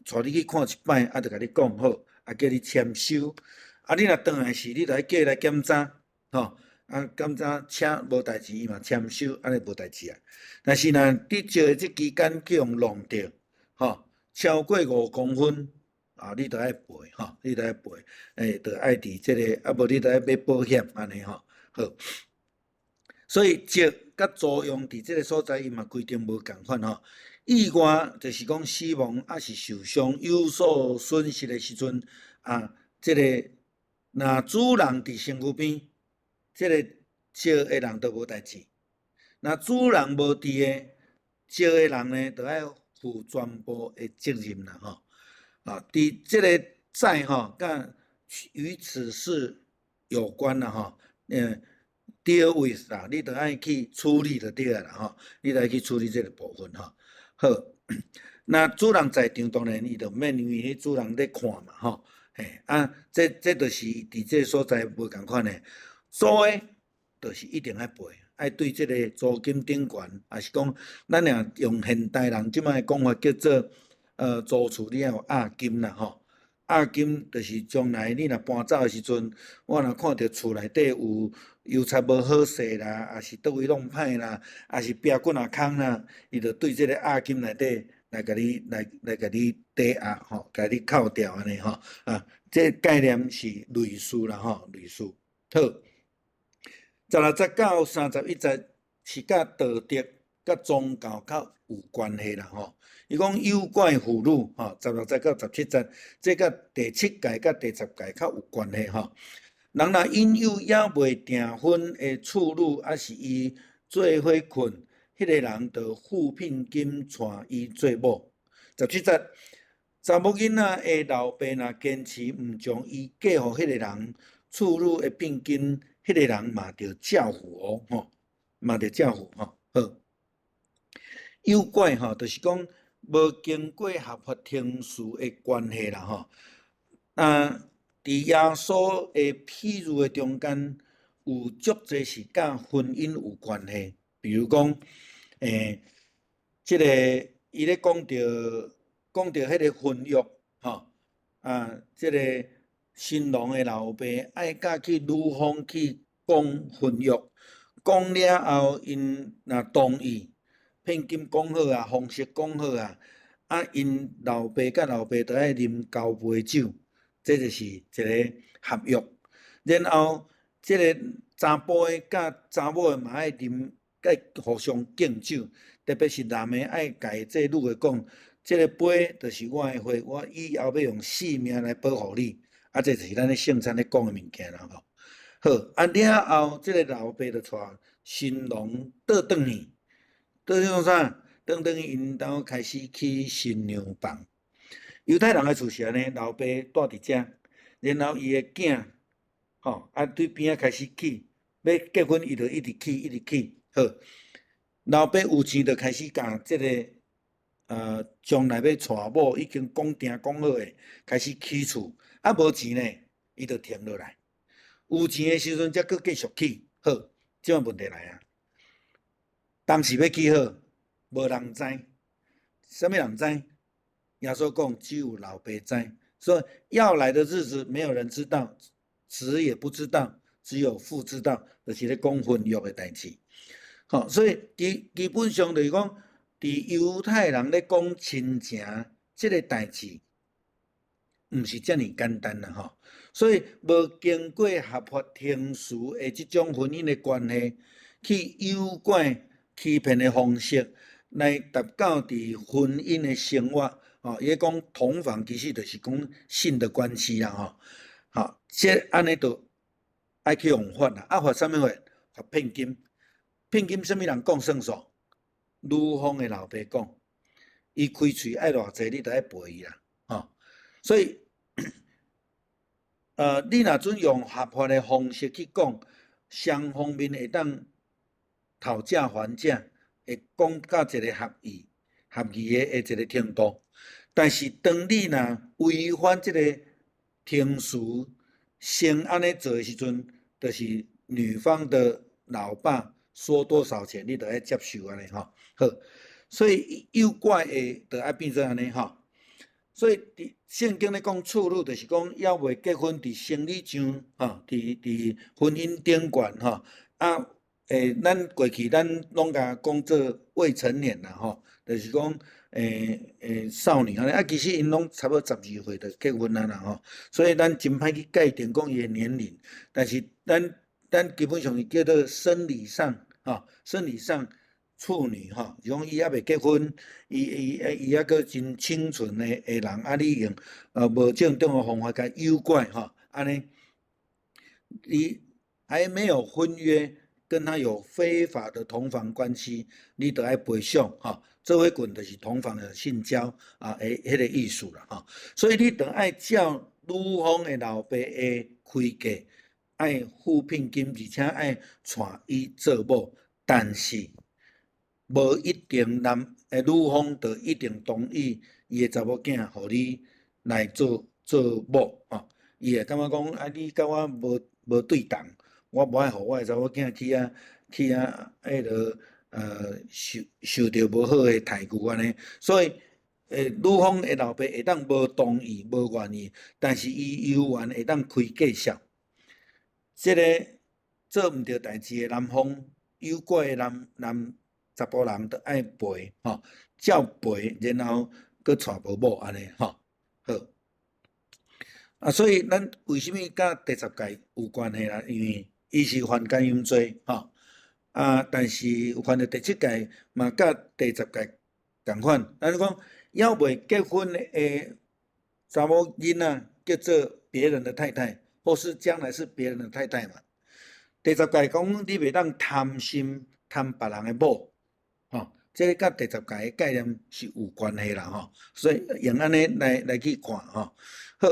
帶你去看一擺，啊，就共你講好，啊，叫你簽收。啊，你若轉來時，你著愛過來檢查，吼，啊，檢查車無代誌，伊嘛簽收，按呢無代誌啊。但是若佇借的這期間去予弄著，吼，超過5公分，啊，你著愛賠，吼，你著愛賠，著愛佇這个，啊，無你著愛買保險，按呢吼，好。所以借佮租用佇這个所在，伊嘛規定無仝款吼。意外就是講死亡，抑是受傷有所損失的時陣，啊，這个若主人佇身軀邊，這个借的人就無代誌；若主人無佇的，借的人呢，就愛負全部的責任啦吼。啊，佇這个債吼，佮與此事有關啦吼，deal with 啦，你就愛去處理就對啦吼，你就愛去處理這个部分吼。好，那主人在場，當然伊就免，因為彼主人咧看嘛吼，嘿，啊，這就是佇這个所在無仝款的，租的，就是一定愛賠，愛對這个租金頂懸，抑是講咱若用現代人這擺的講法叫做租厝你愛有押金啦吼，押金就是將來你若搬走的時陣，我若看著厝內底有油漆無好勢啦，抑是佗位弄歹啦，抑是壁滾仔空啦，伊就對這个押金內底來共你來共你抵押吼，共你扣掉按呢吼，啊，這概念是類似啦吼，類似。好，16節到31節是佮道德、佮宗教較有關係啦吼。伊講誘拐婦女吼，16節到17節，這佮第七誡佮第10誡較有關係吼。人若引誘猶未訂婚的處女，抑是伊做伙睏，彼个人就付聘金娶伊做某。17節，查某囡仔的老爸若堅持毋將伊嫁予彼个人，處女的聘金，彼个人嘛著照付哦，吼，嘛著照付吼。好，誘拐吼，就是講無經過合法程序的關係啦，吼。啊，佇耶穌的譬喻的中間，有足濟是佮婚姻有關係，比如講，這个伊咧講著彼个婚約，吼，啊，這个新郎的老爸愛佮去女方去講婚約，講了後，𪜶若同意，聘金講好啊，方式講好啊，啊，𪜶老爸佮老爸著愛啉交杯酒，這就是一个合約。然後，這个查埔的佮查某的嘛愛啉，愛互相敬酒，特別是男的愛共這女的講，這个杯就是我的血，我以後欲用性命來保護你。啊，這就是咱咧聖餐咧講的物件啦吼。好，啊了後，這个老爸就帶新郎倒轉去，倒轉創啥？倒轉去𪜶兜開始起新娘房。猶太人的厝是按呢，老爸蹛佇遮，然後伊的囝，吼，啊對邊仔開始起，欲結婚伊就一直起，一直起。好，老爸有錢就開始共這个，將來欲娶某已經講定講好的，開始起厝。啊，無錢呢，伊就停落來。有錢的時陣才閣繼續起。好，這擺問題來啊。當時欲起好，無人知，啥物人知？耶穌講，只有老爸知。說要來的日子，沒有人知道，子也不知道，只有父知道，就是咧講婚約的代誌。好，所以基本上就是講，佇猶太人咧講親情這个代誌，毋是遮爾簡單啦吼。所以無經過合法程序的這種婚姻的關係，去誘拐、欺騙的方式，來達到佇婚姻的生活。吼，伊咧講同房其實就是講性的關係啦吼。好，這按呢就愛去予罰啦。啊，罰啥物罰？罰聘金。聘金啥物人講算數？女方的老爸講，伊開喙愛偌濟，你就愛賠伊啦。吼，所以，你若準用合法的方式去講，雙方面會當討價還價，會講到一个合意、合意的一个程度。但是當你若違反這个程序，先按呢做的時陣，就是女方的老爸說多少錢，你就愛接受按呢吼。好，所以誘拐的就愛變做按呢吼。所以佇聖經咧講處女，就是講猶未結婚，佇生理上吼，佇婚姻頂懸吼。啊，咱過去咱攏共講做未成年啦吼，就是講少女按呢，啊，其實𪜶攏差不多12歲就結婚啊啦吼。所以咱真歹去界定講伊的年齡，但是咱基本上是叫做生理上吼，生理上處女吼，是講伊猶未結婚，伊猶閣真清純的人，啊，你用無正當的方法共誘拐吼，按呢，你還沒有婚約，跟他有非法的同房關係，你就愛賠償吼。做伙睏就是同房的性交啊，彼个意思啦吼。所以你著愛照女方的老爸的開價，愛付聘金，而且愛娶伊做某，但是無一定男的女方就一定同意伊的查某囝予你來做某吼。伊會感覺講啊，你佮我無對同，我無愛予我的查某囝去遐彼落受著無好的待遇按呢，所以女方的老爸會當無同意、無願意，但是伊猶原會當開介紹。這个做毋著代誌的男方，誘拐的男男查埔人著愛賠吼，照賠，然後閣娶無某按呢吼。好，啊，所以咱為啥物佮第十誡有關係啦？因為伊是犯姦淫罪吼，啊，但是有犯著第七誡嘛，佮第十誡仝款。咱講猶未結婚的查某囡仔叫做別人的太太，或是將來是別人的太太嘛。第十誡講你袂當貪心貪別人的某，吼，這个佮第十誡的概念是有關係啦，吼，所以用按呢來來去看吼。好，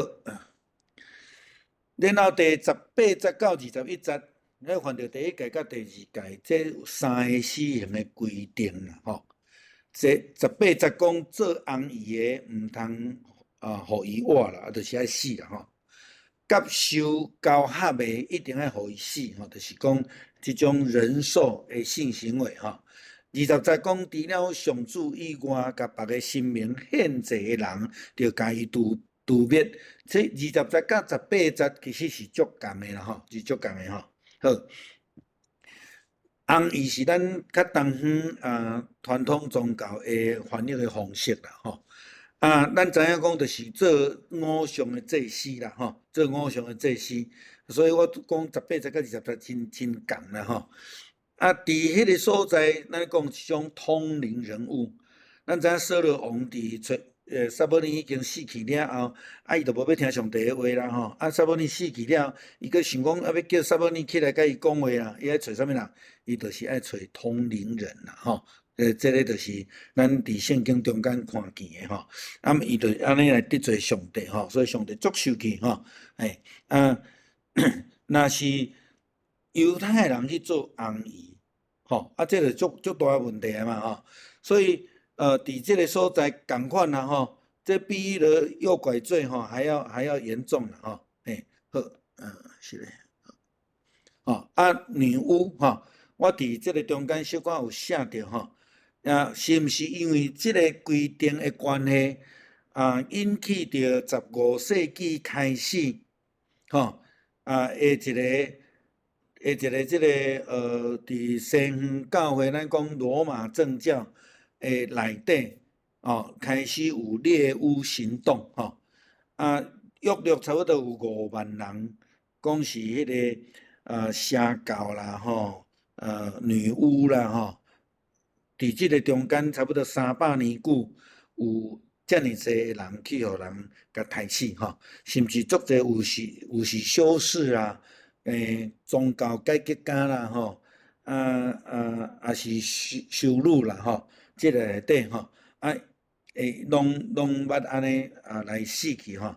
然後第十八節到21節，咱犯著第一誡佮第二誡，這三个死刑的規定啦，吼。這十八節講做紅衣的毋通啊，予伊活啦，就是愛死啦，吼。佮受交合的一定愛予伊死，吼，就是講這種人獸的性行為，吼。20節講，除了上主以外，共別个神明獻祭的人，著共伊誅誅滅。這20節佮18節其實是足仝的啦，吼，是足仝的吼。好，紅衣是咱較東方啊傳統宗教的翻譯的方式啦，吼。啊，咱知影講，就是做偶像的祭司啦，吼，做偶像的祭司。所以我講十八節佮20節真真仝啦，吼。啊，佇彼个所在，咱講一種通靈人物。咱知影掃羅王佇揣撒母耳已經死去了後，啊，伊就無欲聽上帝的話啦，吼。啊，撒母耳死去了，伊閣想講啊，欲叫撒母耳起來佮伊講話啦，伊愛揣啥物人？伊就是愛揣通靈人啦，吼。這个就是咱佇聖經中間看見的吼。啊，伊就按呢來得罪上帝吼，所以上帝足生氣吼。欸，啊，若是猶太人去做紅衣，吼，啊，這个足足大問題嘛，吼。所以，佇這个所在仝款啦，吼，這比彼个誘拐罪吼還要還要嚴重啦，吼。嘿，好，是咧，吼，啊，女巫吼，我佇這个中間小可有寫著吼，啊，是毋是因為這个規定的關係，啊，引起著15世紀開始，吼，啊，的一个。的一个這个佇西方教會，咱講羅馬正教的內底，哦，開始有獵巫行動，吼，啊，約略差不多有5萬人，講是彼个邪教啦，吼，女巫啦，吼，佇這个中間差不多300年久，有遮爾濟的人去予人共刣死，吼，甚至足濟有是修士啊。宗教改革家啦，吼，啊啊，也是修修女啦，吼，這个內底吼，啊，攏攏捌按呢啊來死去吼，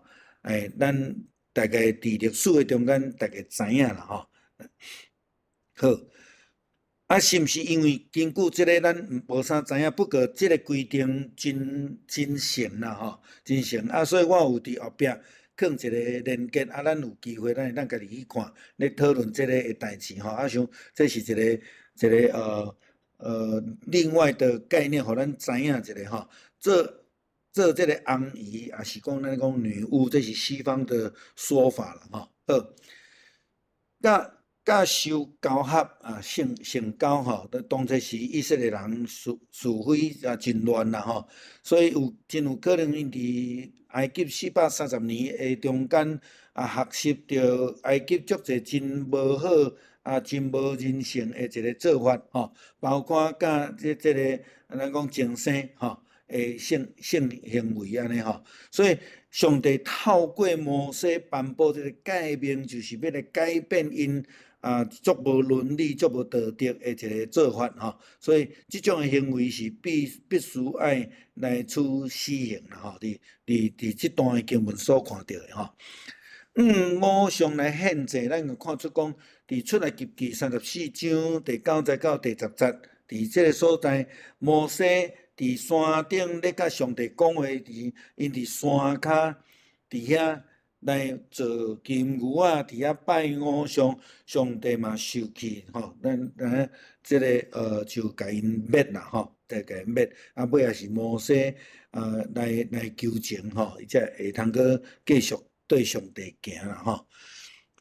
咱大概佇歷史的中間，大概知影啦，吼。好，啊，是毋是因為根據這个咱無啥知影，不過這个規定真真神啦，吼，真神啊，所以我有佇後壁囥一個連結，啊，咱有機會，咱會當家己去看，咧討論這个的代誌吼。啊，想這是一個一個另外的概念，予咱知影一下吼。做做這个紅衣，也是講咱講女巫，這是西方的說法啦，吼。好，佮佮受交合啊，性性交吼，當初時以色列人是是非啊真亂啦吼，所以有真有可能𪜶佇埃及430年的中間啊，學習著埃及足濟真無好啊，真無人性的一個做法吼，包括佮這這个咱講精生吼的性性行為按呢吼，所以上帝透過摩西頒布這个誡命，就是欲來改變𪜶啊，足無倫理、足無道德的一个做法吼，所以這種的行為是必必須愛來處死刑啦吼。佇佇佇這段的經文所看著的吼，偶像來獻祭，咱就看出講，佇出埃及記34章第9節到第10節，佇這个所在，摩西佇山頂咧佮上帝講話時，𪜶佇山跤佇遐。來做金牛仔，佇遐拜偶像，上帝嘛受氣吼，咱咱這个就共𪜶滅啦吼，就共𪜶滅。啊，尾仔是摩西來求情吼，伊才會通閣繼續對上帝行啦吼。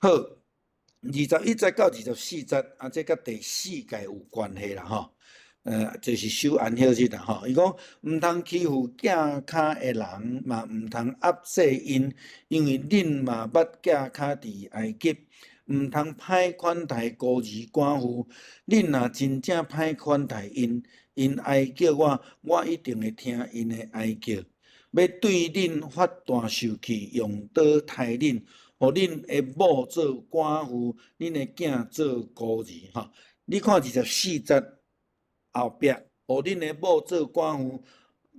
好，21節到24節，啊，這佮第四誡有關係啦吼。就是守安息日啦吼。伊講毋通欺負寄跤的人，嘛毋通壓制𪜶，因為恁嘛捌寄跤佇埃及。毋通歹款待孤兒寡婦，恁若真正歹款待𪜶，𪜶哀叫我，我一定會聽𪜶的哀叫，欲對恁發大受氣，用刀刣恁，予恁的某做寡婦，恁的囝做孤兒。吼，你看24節後壁，予恁的某做寡婦，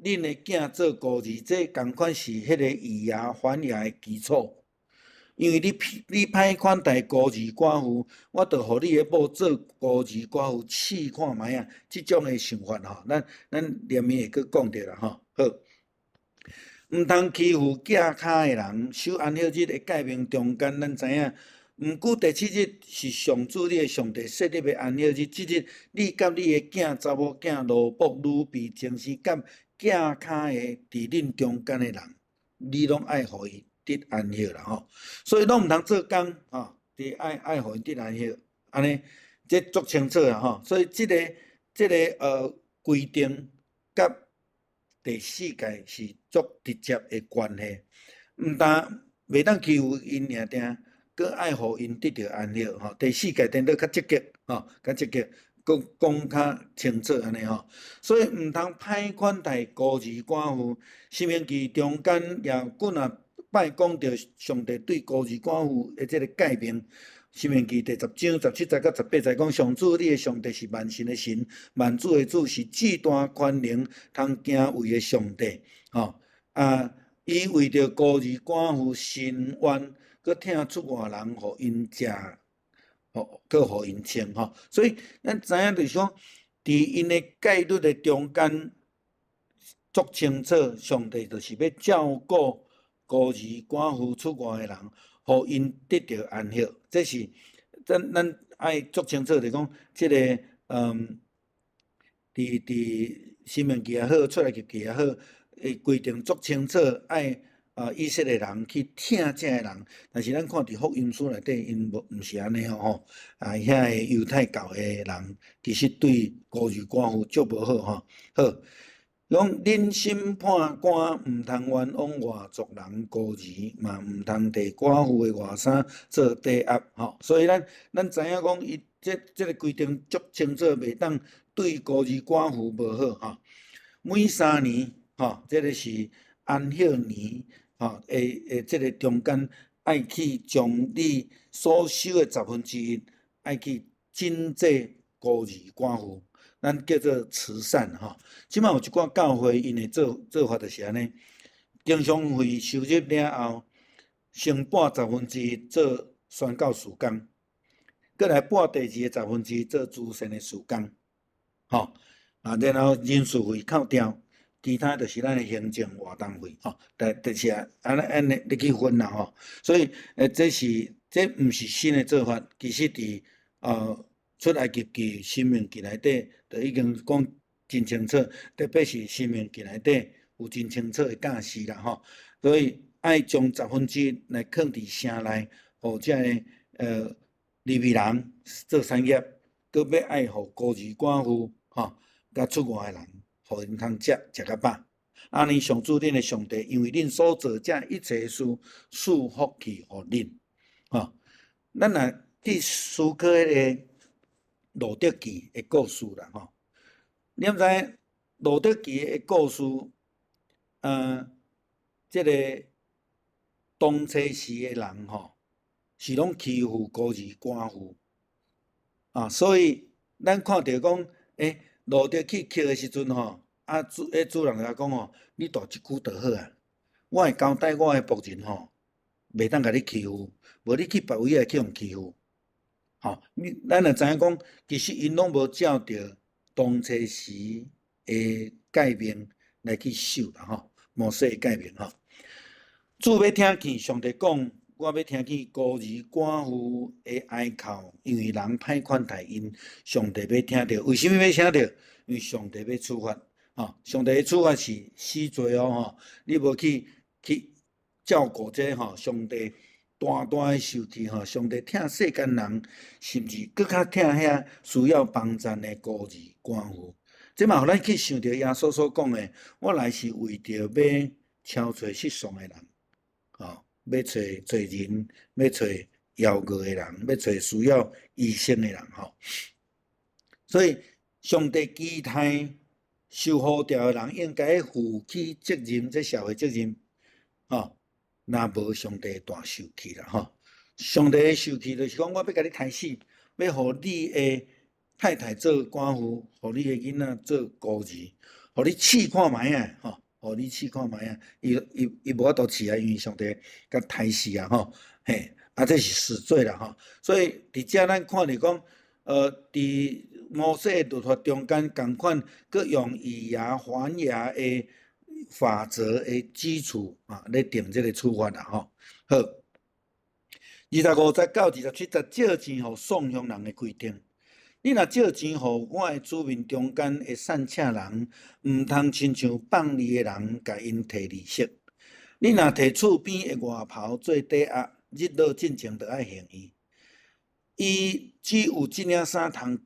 恁的囝做孤兒，這仝款是彼个以牙還牙的基礎。因為你歹款待孤兒寡婦，我就予你的某做孤兒寡婦，試看覓仔，這種的想法吼，咱連面會閣講著啦吼。好，毋通欺負寄跤的人，守安息日的誡命中間，咱知影。毋過第七日是上主你的上帝設立的安息日，這日你佮你的囝、查某囝、奴僕、女婢、祭司佮寄跤的佇恁中間的人，你攏愛予伊得安息啦吼。所以攏毋通做工吼，佇愛予𪜶得安息，按呢，這足清楚啦吼。所以這个規定佮第四誡是足直接的關係，毋但袂當欺負𪜶爾定，閣愛予𪜶得著安息吼。第四誡顛倒較積極吼，較積極，閣講較清楚按呢吼。所以毋通歹款待孤兒寡婦。申命記中間也幾若擺講著上帝對孤兒寡婦的這个誡命。申命記第10章17節到18節講，上主你的上帝是萬神的神，萬主的主，是至大權能、通敬畏的上帝。吼啊，伊為著孤兒寡婦伸冤，閣疼出外人，予𪜶食，吼，閣予𪜶穿吼。所以咱知影就是講，佇𪜶的戒律的中間，足清楚，上帝就是欲照顧孤兒寡婦出外的人，予𪜶得著安息。這是咱愛足清楚，就講這个佇申命記也好，出埃及記也好，會規定足清楚，愛以色列人去疼這个人。但是咱看佇福音書內底，𪜶無毋是按呢吼。啊，遐个猶太教的人其實對孤兒寡婦足無好吼。好，講恁審判官毋通冤枉外族人孤兒，嘛毋通提寡婦的外衫做抵押吼。所以咱知影講，伊這个規定足清楚，袂當對孤兒寡婦無好吼。每3年吼，這个是安息年吼，會這个中間愛去將你所收的1/10，愛去賑濟孤兒寡婦。咱叫做慈善吼。這擺有一寡教會，𪜶的做法就是按呢，經常費收入了後，先撥1/10做宣教事工，閣來撥第二个十分之一做慈善的事工，吼啊，然後人事費扣掉，其他就是咱的行政活動費，吼，就是按呢按呢入去分啦吼。所以，這毋是新的做法，其實佇出埃及記、申命記內底，就已經講真清楚，特別是申命記內底有真清楚的教示啦吼。所以愛將1/10來囥佇城內，予這个利未人做產業，閣欲愛予孤兒寡婦吼，佮出外的人，予𪜶通食食較飽。按呢上主恁的上帝，因為恁所做這一切事，賜福氣予恁。吼，咱若去思考彼个路得記的故事啦吼，你毋知路得記的故事，這个當初時的人吼，是攏欺負孤兒寡婦啊，所以咱看著講，路得去乞的時陣吼，啊主人共伊講吼，你蹛這久就好啊，我會交代我的僕人吼，袂當共你欺負，無你去別位會去予欺負。吼，咱若知影講，其實𪜶攏無照著當初時的誡命來去守啦吼，摩西的誡命吼。主欲聽見上帝講，我欲聽見孤兒寡婦的哀哭，因為人歹款待𪜶，上帝欲聽著。為啥物欲聽著？因為上帝欲處罰。吼，上帝的處罰是死罪哦，吼！你無去照顧這吼，上帝大大的受氣吼，上帝疼世間人，甚至閣較疼遐需要幫贊的孤兒寡婦。這嘛予咱去想著耶穌所講的，我來是為著欲召找失喪的人，吼，欲揣罪人，欲揣枵餓的人，欲揣需要醫生的人，吼。所以上帝期待受呼召的人應該負起責任，這社會責任，吼。若無上帝大受氣啦，吼。上帝的受氣就是講，我欲共你刣死，欲予你的太太做寡婦，予你的囡仔做孤兒，予你試看覓仔，吼，予你試看覓仔。伊無法度試啊，因為上帝共刣死啊，吼，嘿，啊，這是死罪啦，吼。所以佇遮咱看著講，佇摩西的律法中間仝款，閣用以牙還牙的法則的基礎啊，咧定這个處罰啦，吼。好，25節到27節，借錢予喪鄉人的規定。你若借錢予我的子民中間的散赤人，毋通親像放利的人，共𪜶提利息。你若提厝邊的外袍做抵押，日落進前就愛還伊。伊只有這領衫通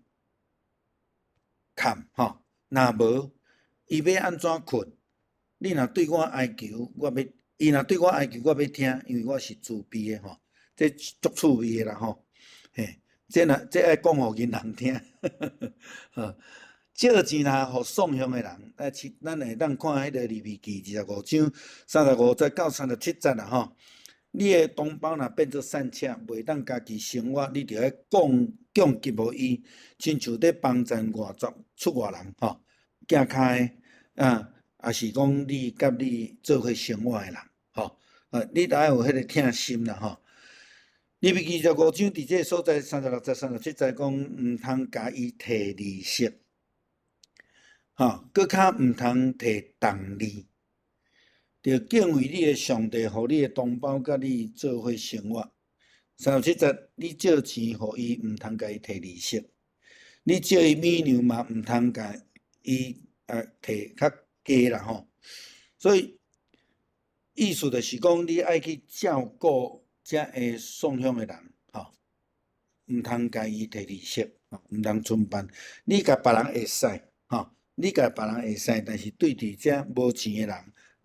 崁吼，若無，伊欲按怎睏？你若對我哀求，我欲；伊若對我哀求，我欲聽，因為我是慈悲的吼，這足趣味的啦吼，嘿，這若這愛講予銀行聽，借錢若予喪鄉的人，啊，咱會當看彼个利未記25章35節到37節啦吼。你的同胞若變做散赤，袂當家己生活，你著愛供供給予伊，親像咧幫贊外族出外人吼，行跤的啊，抑是講你佮你做伙生活的人吼，啊，你著愛有彼个疼心啦吼。利未記25章佇這个所在36節、37節講，毋通共伊提利息，吼，閣較毋通提重利。著敬畏你的上帝，予你的同胞佮你做伙生活。37節，你借錢予伊，毋通共伊提利息；你借伊米糧嘛，毋通共伊提較低啦吼。所以意思就是講，你愛去照顧遮个喪鄉的人，吼，毋通共伊提利息，毋通嗆辦。你共別人會使，吼，你共別人會使，但是對佇遮無錢的人，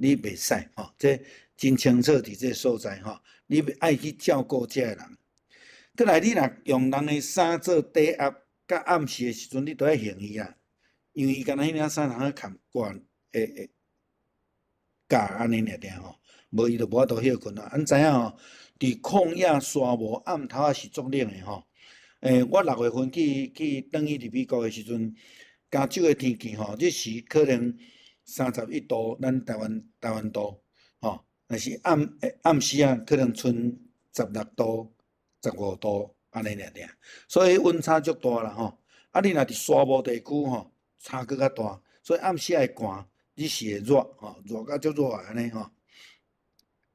你袂使，吼，這真清楚佇這个所在，吼，你愛去照顧遮個人。閣來，你若用人的衫做抵押，到暗時的時陣，你都愛還伊啊，因為伊敢若彼領衫通好崁掛，會會咬按呢爾爾吼，無伊就無法度歇睏啊。咱知影吼，佇曠野沙漠暗頭仔是足冷的吼。我6月份去轉去佇美國的時陣，加州的天氣吼，日時可能31度，咱台灣度，吼，但是暗時仔可能賰16度、15度按呢爾爾，所以溫差足大啦吼。啊，你若佇沙漠地區吼，差閣較大，所以暗時仔會寒，日時會熱吼，熱甲足熱按呢吼。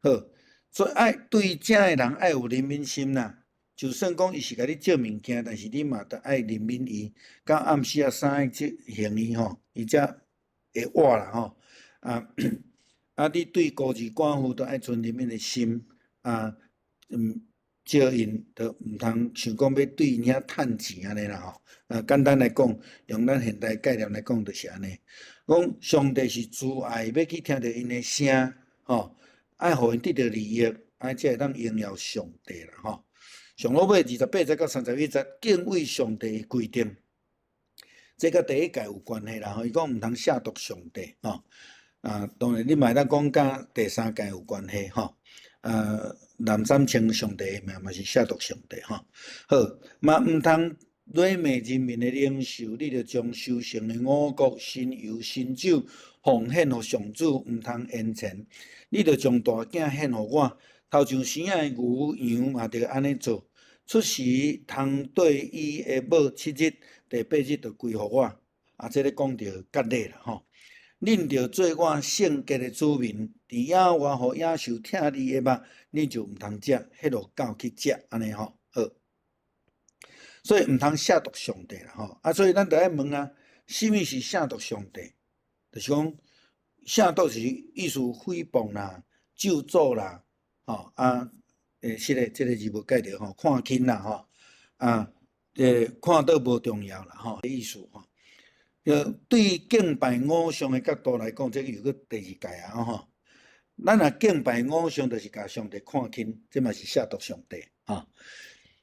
好，所以愛對遮的人愛有憐憫心啦。就算講伊是共你借物件，但是你嘛著愛憐憫伊。到暗時仔衫愛去還伊吼，伊才會活啦吼。啊，你對孤兒寡婦都愛存憐憫的心啊，借𪜶著毋通想講欲對𪜶遐趁錢按呢啦吼。啊，簡單來講，用咱現代概念來講，就是按呢。講上帝是慈愛，欲去聽著𪜶的聲，吼，愛予𪜶得著利益，啊，才會當榮耀上帝啦吼。上落尾28節到31節，敬畏上帝的規定，這佮第一誡有關係啦吼。伊講毋通褻瀆上帝吼。啊，當然你嘛會當講佮第三誡有關係吼。啊，濫三稱上帝的名嘛是褻瀆上帝吼。好，嘛毋通辱罵人民的領袖，你著將收成的五穀、新油、新酒奉獻予上主，毋通延遲。你著將大囝獻予我，頭上生的牛羊嘛著按呢做。出時通綴伊的母七日，第八日就歸予我。啊，這个講著割禮啦吼。恁著做我聖潔的子民，佇野外予野獸拆你的肉，恁就毋通食，彼落狗去食，按呢吼，好。所以毋通褻瀆上帝啦吼。啊，所以咱著愛問啊，啥物是褻瀆上帝？就是講褻瀆是意思誹謗啦、咒詛啦，吼啊，是咧，這个字無解著吼，看輕啦吼，啊，看倒無重要啦吼，意思吼。對敬拜偶像的角度來講，這又閣第二誡啊吼。咱若敬拜偶像，就是共上帝看輕，這嘛是褻瀆上帝吼。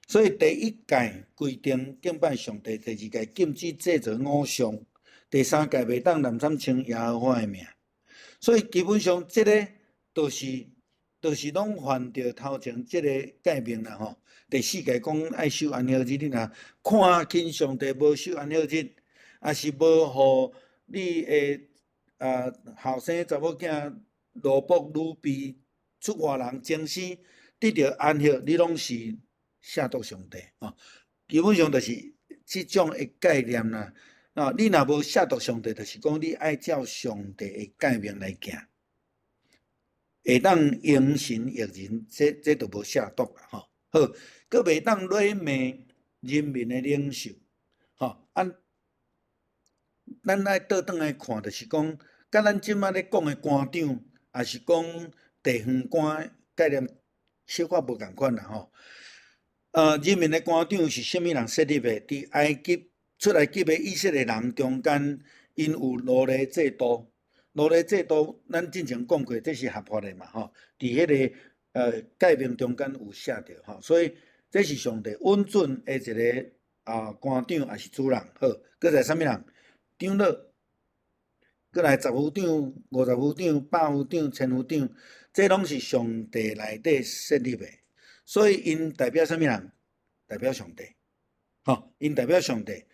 所以第一誡規定敬拜上帝，第二誡禁止製造偶像，第三誡袂當濫參稱耶和華的名。所以基本上這个就是攏犯著頭前這个誡命啦吼。第四誡講愛守安息日，你若看輕上帝無守安息日，抑是無予你的後生查某囝奴僕女婢出外人精生得著安息，你攏是褻瀆上帝吼。基本上就是這種的概念啦。啊，你若無褻瀆上帝，就是講你愛照上帝的誡命來行，會當榮神益人，這就無褻瀆啦吼。好，閣袂當辱罵人民的領袖，吼啊。咱愛倒轉來看，就是講，佮咱這擺咧講的官長，抑是講地方官概念，小可無仝款啦吼。人民的官長是啥物人設立的？佇埃及出埃及的以色列人中間，𪜶有奴隸制度，奴隸制度，咱之前講過，這是合法的嘛吼。佇彼个誡命中間有寫著吼，所以這是上帝允准的一个官長抑是主人。好，閣來啥物人？長老，閣來十夫長、50夫長、百夫長、千夫長，這攏是上帝內底設立的，所以𪜶代表啥物人？代表上帝，吼，𪜶代表上帝。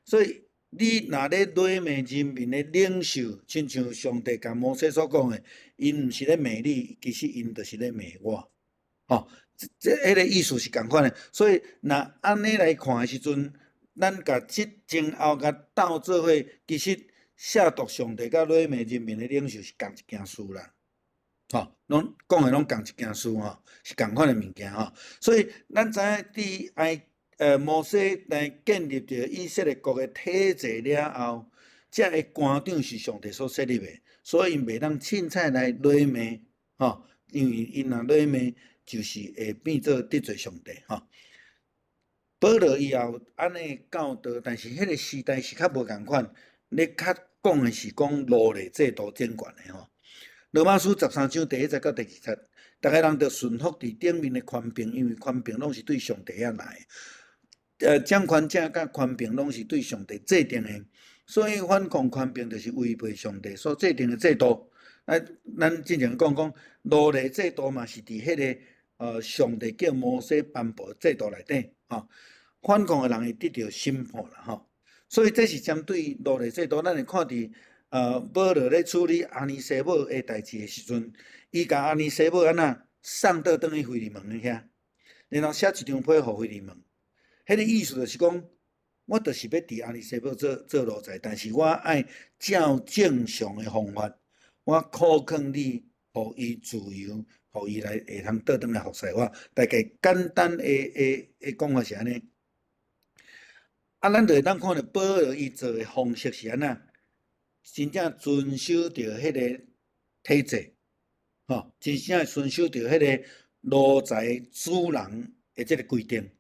所以你若咧辱罵人民的領袖，親像上帝共摩西所講的，𪜶毋是咧罵你，其實𪜶就是咧罵我，吼，這彼个意思是仝款的。所以若按呢來看的時陣，咱共這前後共鬥做伙，其實褻瀆上帝佮辱罵人民的領袖是仝一件事啦，吼，攏講的攏仝一件事吼，是仝款的物件吼。所以咱知影佇摩西來建立著以色列國的體制了後，這个官長是上帝所設立的，所以𪜶袂當凊彩來辱罵，吼，因為𪜶若辱罵，就是會變做得罪上帝，吼。保羅伊也有按呢教導，但是彼个時代是較無仝款，咧較講的是講奴隸制度掌權的吼。羅馬書13章第1節到第2節，逐个人著順服佇頂面的權柄，因為權柄攏是對上帝遐來的。掌權者佮權柄攏是對上帝制定的，所以反抗權柄就是違背上帝所制定的制度。啊，咱之前講講奴隸制度嘛，是佇彼个上帝叫摩西頒布制度內底，吼。反抗的人會得著審判啦，吼。所以這是針對奴隸制度，咱會看佇保羅咧處理阿尼西母的代誌的時陣，伊共阿尼西母按怎送倒轉去腓利門遐，然後寫一張批予腓利門。彼个意思就是講，我就是欲佇阿尼西母做做奴才，但是我愛照正常的方法，我苦勸你，予伊自由，予伊來會通倒轉來服侍我。大概簡單的的的講法是按呢。啊，咱就會當看著保羅伊做的方式是按怎，真正遵守著彼个體制，吼，真正遵守著彼个奴才主人的這个規定。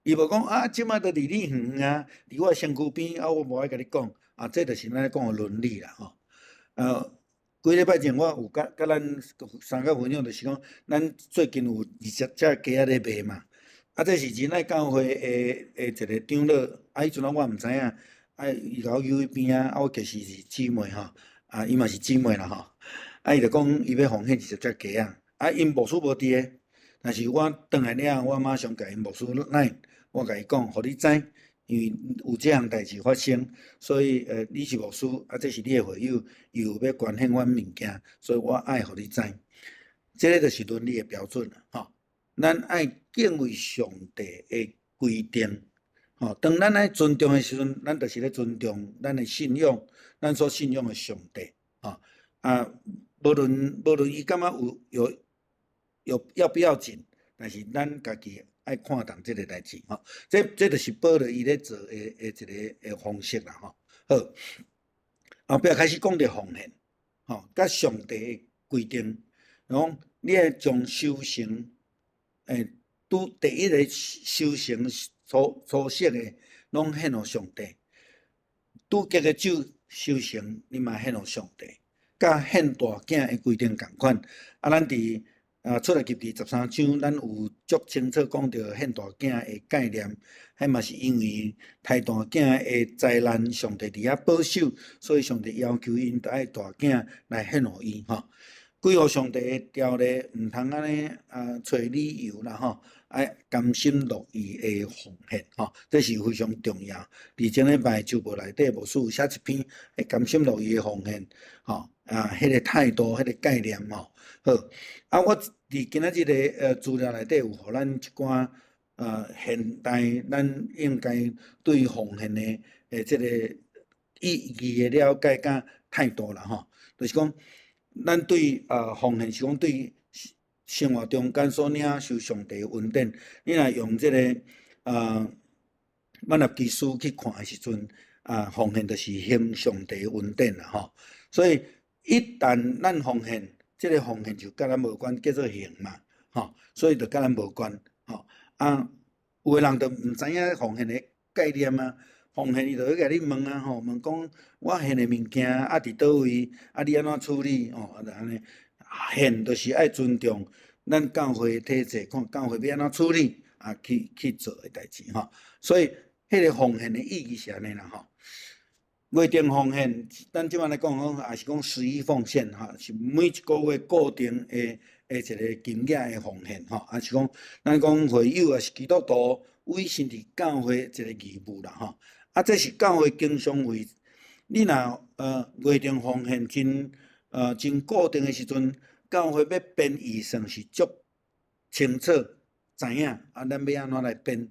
伊無講啊，這擺都離你遠遠啊，佇我身軀邊啊，我無愛共你講啊，這就是咱咧講的倫理啦，吼。幾禮拜前我有佮佮咱三個分享，就是講咱最近有20隻雞仔咧賣嘛。啊，這是仁愛教會的一個長老，啊，彼陣我毋知影，啊，伊共我約去邊仔，啊，我其實是姊妹吼，啊，伊嘛是姊妹啦吼，啊，伊就講伊欲奉獻20隻雞仔，啊，𪜶牧師無佇个，但是我轉來了後，我馬上共𪜶牧師 LINE，我共伊講，予你知，因為有這項代誌發生，所以你是牧師，啊，這是你的會友，伊有欲捐獻阮物件，所以我愛予你知，這个就是倫理的標準啦，吼。咱愛敬畏上帝的規定，吼。當咱愛尊重的時陣，咱就是咧尊重咱的信仰，咱所信仰的上帝。吼啊，無論伊感覺有要不要緊，但是咱家己愛看重這个代誌吼。這就是保羅伊咧做的一个的方式啦吼。好，後壁開始講著奉獻，吼，佮上帝的規定，講你愛將收成，拄第一个收成初熟的，攏獻予上帝。拄結的酒收成，你嘛獻予上帝。佮獻大囝的規定仝款。啊，咱佇出埃及記13章，咱有足清楚講著獻大囝的概念。彼嘛是因為刣大囝的災難，上帝佇遐保守，所以上帝要求𪜶著愛大囝來獻予伊吼。歸予上帝的條例，毋通按呢揣理由啦吼，愛甘心樂意的奉獻吼，這是非常重要。佇前禮拜週報內底，牧師有寫一篇，甘心樂意的奉獻吼，彼个態度、彼个概念吼。好，啊，我佇今仔日的資料內底有予咱一寡現代咱應該對奉獻的這个意義的了解佮態度啦吼，就是講，咱對奉獻是講對生活中間所領受上帝的恩典，你若用這个曼納基書去看的時陣，啊，奉獻就是行上帝的恩典啦吼。所以一旦咱奉獻，這个奉獻就佮咱無關，叫做行嘛，吼，所以就佮咱無關，吼。啊，有的人就毋知影奉獻的概念啊。奉獻伊就去共你問啊吼，問講我獻的物件啊佇佗位，啊你按怎處理？吼，啊就按呢，獻就是愛尊重咱教會體制，看教會欲按怎處理，啊去做的代誌吼。所以，彼个奉獻的意義是按呢啦吼。月定奉獻，咱這擺來講講，也是講十一奉獻吼，是每一個月固定的一个金額的奉獻吼，也是講咱講會友也是基督徒委身佇教會一个義務啦吼。啊，這是教會經常費。你若月定奉獻真固定的時陣，教會欲編預算是足清楚知影啊，咱欲按怎來編。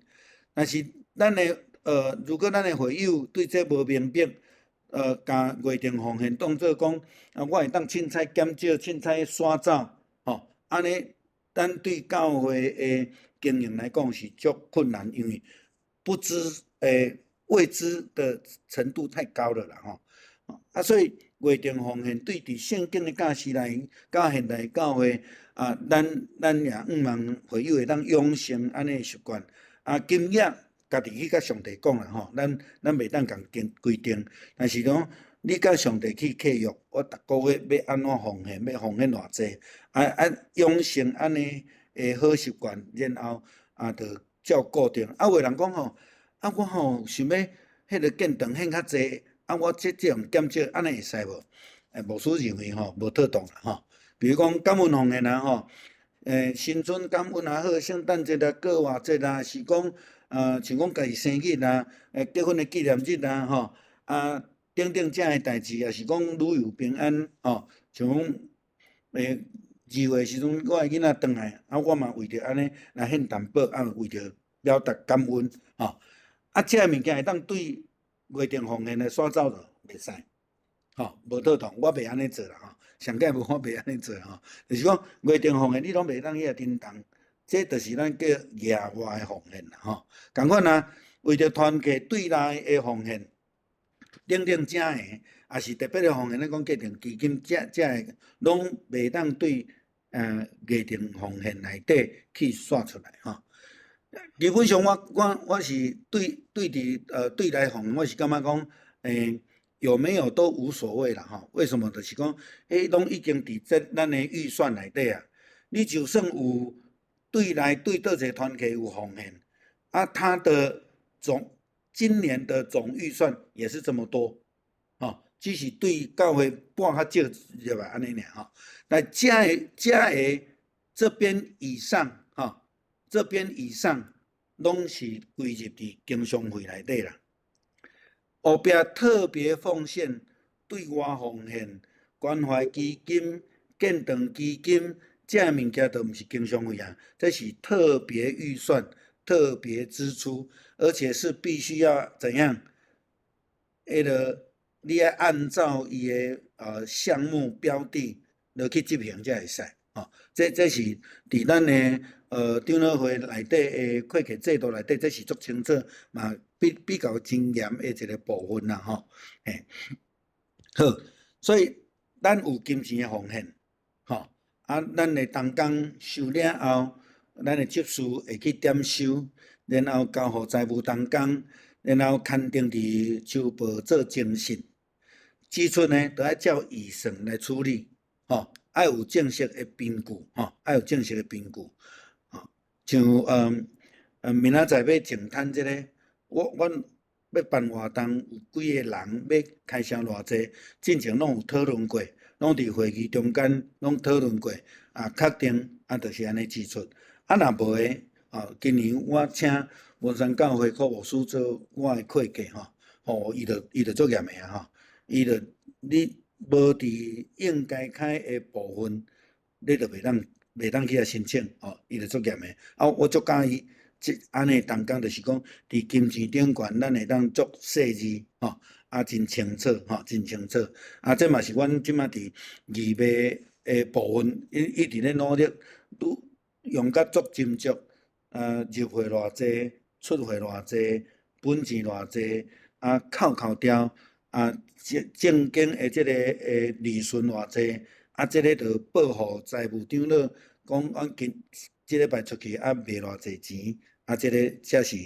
但是咱的如果咱的會友對這無明白，共月定奉獻當做講啊，我會當凊彩減少、凊彩徙走，吼，按呢，咱對教會的經營來講是足困難，因為不知未知的程度太高了啦，吼，啊，所以月定奉獻對佇聖經的教示來，佮現代教會啊，咱也向望會友會當養成按呢習慣，啊，金額家己去佮上帝講啦，吼，咱袂當共定規定，但是講你佮上帝去契約，我逐個月欲按怎奉獻，欲奉獻偌濟，啊養成按呢的好習慣，然後啊，就照固定。啊，有的人講吼，啊，我吼想欲彼个建堂獻較濟，啊，我這種減少，按呢會使無？牧師認為吼無妥當啦吼。比如講感恩奉獻啊吼，新春感恩也好，聖誕節啊、過活節啊，是講像講家己生日啊、結婚的紀念日啊吼，啊等等這的代誌，也是講旅遊平安吼，像講2月時陣，我的囡仔轉來，啊，我嘛為著按呢來獻淡薄，啊，為著表達感恩吼。啊，這个物件會當對月定奉獻來徙走著袂使，吼，無妥當，我袂按呢做啦吼。上蓋無我袂按呢做吼，就是講月定奉獻你攏袂當去遐叮當，這就是咱叫額外的奉獻啦吼。仝款啊，為著團契對內的奉獻，等等這个，也是特別的奉獻，咱講建堂基金，這个攏袂當對月定奉獻內底去徙出來吼。基本上我是對內奉獻，我是感覺講，有沒有都無所謂啦吼。為什麼？就是講，彼攏已經佇這咱的預算內底啊。你就算有對內對佗一个團契有奉獻，啊，他的今年的總預算也是這麼多，吼，只是對教會撥較少入來按呢爾吼。但這个這邊以上，吼，這邊以上攏是歸入佇經常費內底啦。後壁特別奉獻、對外奉獻、關懷基金、建堂基金，這个物件都毋是經常費啊，這是特別預算、特別支出，而且是必須要怎樣？彼个你愛按照伊的項目標的落去執行才會使，吼。這是佇咱的長老會內底的會計制度內底，這是足清楚，嘛比較真嚴的一個部分啦，吼。嘿，好，所以咱有金錢的奉獻，吼，啊，咱的同工收領後，咱的執事會去點收，然後交予財務同工，然後勘定佇周報做徵信。支出呢，都愛照預算來處理，吼，愛有正式的憑據，吼，愛有正式的憑據，吼，像明仔載欲淨灘這个，阮欲辦活動，有幾个人欲開銷偌濟，進前攏有討論過，攏佇會議中間攏討論過，啊，確定啊，就是按呢支出。啊，若無的，啊，今年我請文山教會柯牧師做我的會計吼，吼，伊就足嚴的啊吼，伊就你無佇應該開的部分，你就袂當去遐申請，吼，伊就足嚴的。啊，我足佮意這按呢同工，就是講佇金錢頂懸，咱會當足細緻，吼，啊，真清楚，吼，真清楚。啊，這嘛是阮這馬佇預備的部分，一直咧努力，愈用甲足斟酌，入會偌濟，出會偌濟，本錢偌濟，啊，扣掉，啊，正經的這个的利潤偌濟，啊，這个就報予財務長老，講阮今這禮拜出去啊賣偌濟錢，啊，這个才是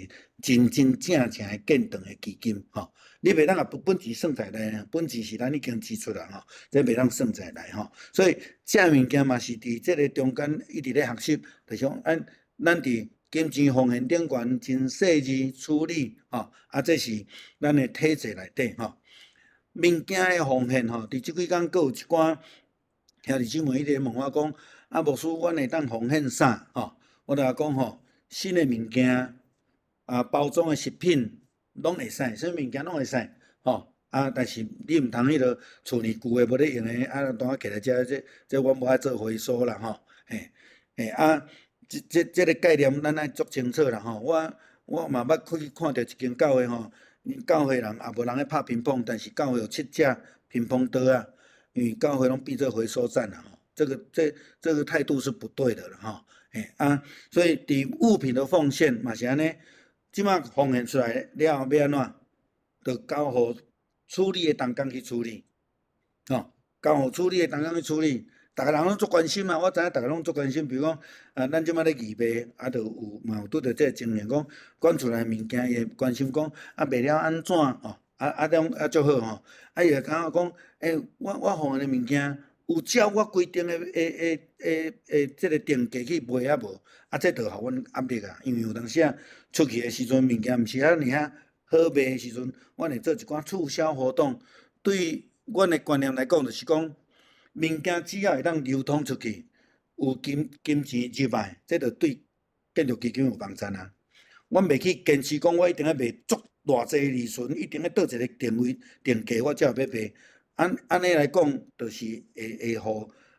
真真正正的建堂的基金，吼。你袂當共本錢算在內，本錢是咱已經支出啦，吼，這袂當算在內，吼。所以這物件嘛是佇這个中間一直咧學習，就是講咱佇金錢奉獻頂懸真細緻處理，吼，啊，這是咱的體制內底，吼。物件的奉獻，吼，佇這幾工閣有一寡兄弟姊妹一直問我講，啊，牧師，阮會當奉獻啥？吼，我就講吼，新的物件啊，包裝的食品攏會使，啥物物件攏會使，吼。啊，但是你毋通彼落厝裡舊的無咧用的，啊，當仔摕來遮，這阮無愛做回收啦，吼，嘿，嘿啊，這个概念咱愛足清楚啦，吼。我嘛捌去看著一間教會吼，教會人也無人咧拍乒乓，但是教會有七架乒乓桌仔，因為教會攏變做回收站啦，吼。這個態度是不對的啦，吼。嘿啊，所以佇物品的奉獻嘛是按呢，這馬奉獻出來了後欲按怎，就交予處理的同工去處理，吼，交予處理的同工去處理，逐个人攏足關心啊，我知影逐个攏足關心，比如講，啊，咱這馬咧預備，啊，就有嘛有拄著這个情形，講捐出來的物件，伊會關心講，啊，賣了按怎，哦，啊啊種啊足好吼，啊伊會感覺講，欸，我奉獻的物件有照我規定的這个定價去賣啊無？啊，這就予阮壓力啊，因為有當時啊出去的時陣，物件毋是遐爾啊好賣的時陣，阮會做一寡促銷活動。對阮的觀念來講，就是講物件只要會當流通出去，有金錢入來，這就對建築基金有幫助啊。阮袂去堅持講，我一定愛賣足偌濟利潤，一定愛倒一个定位定價，我才會欲賣。按呢來講，就是會予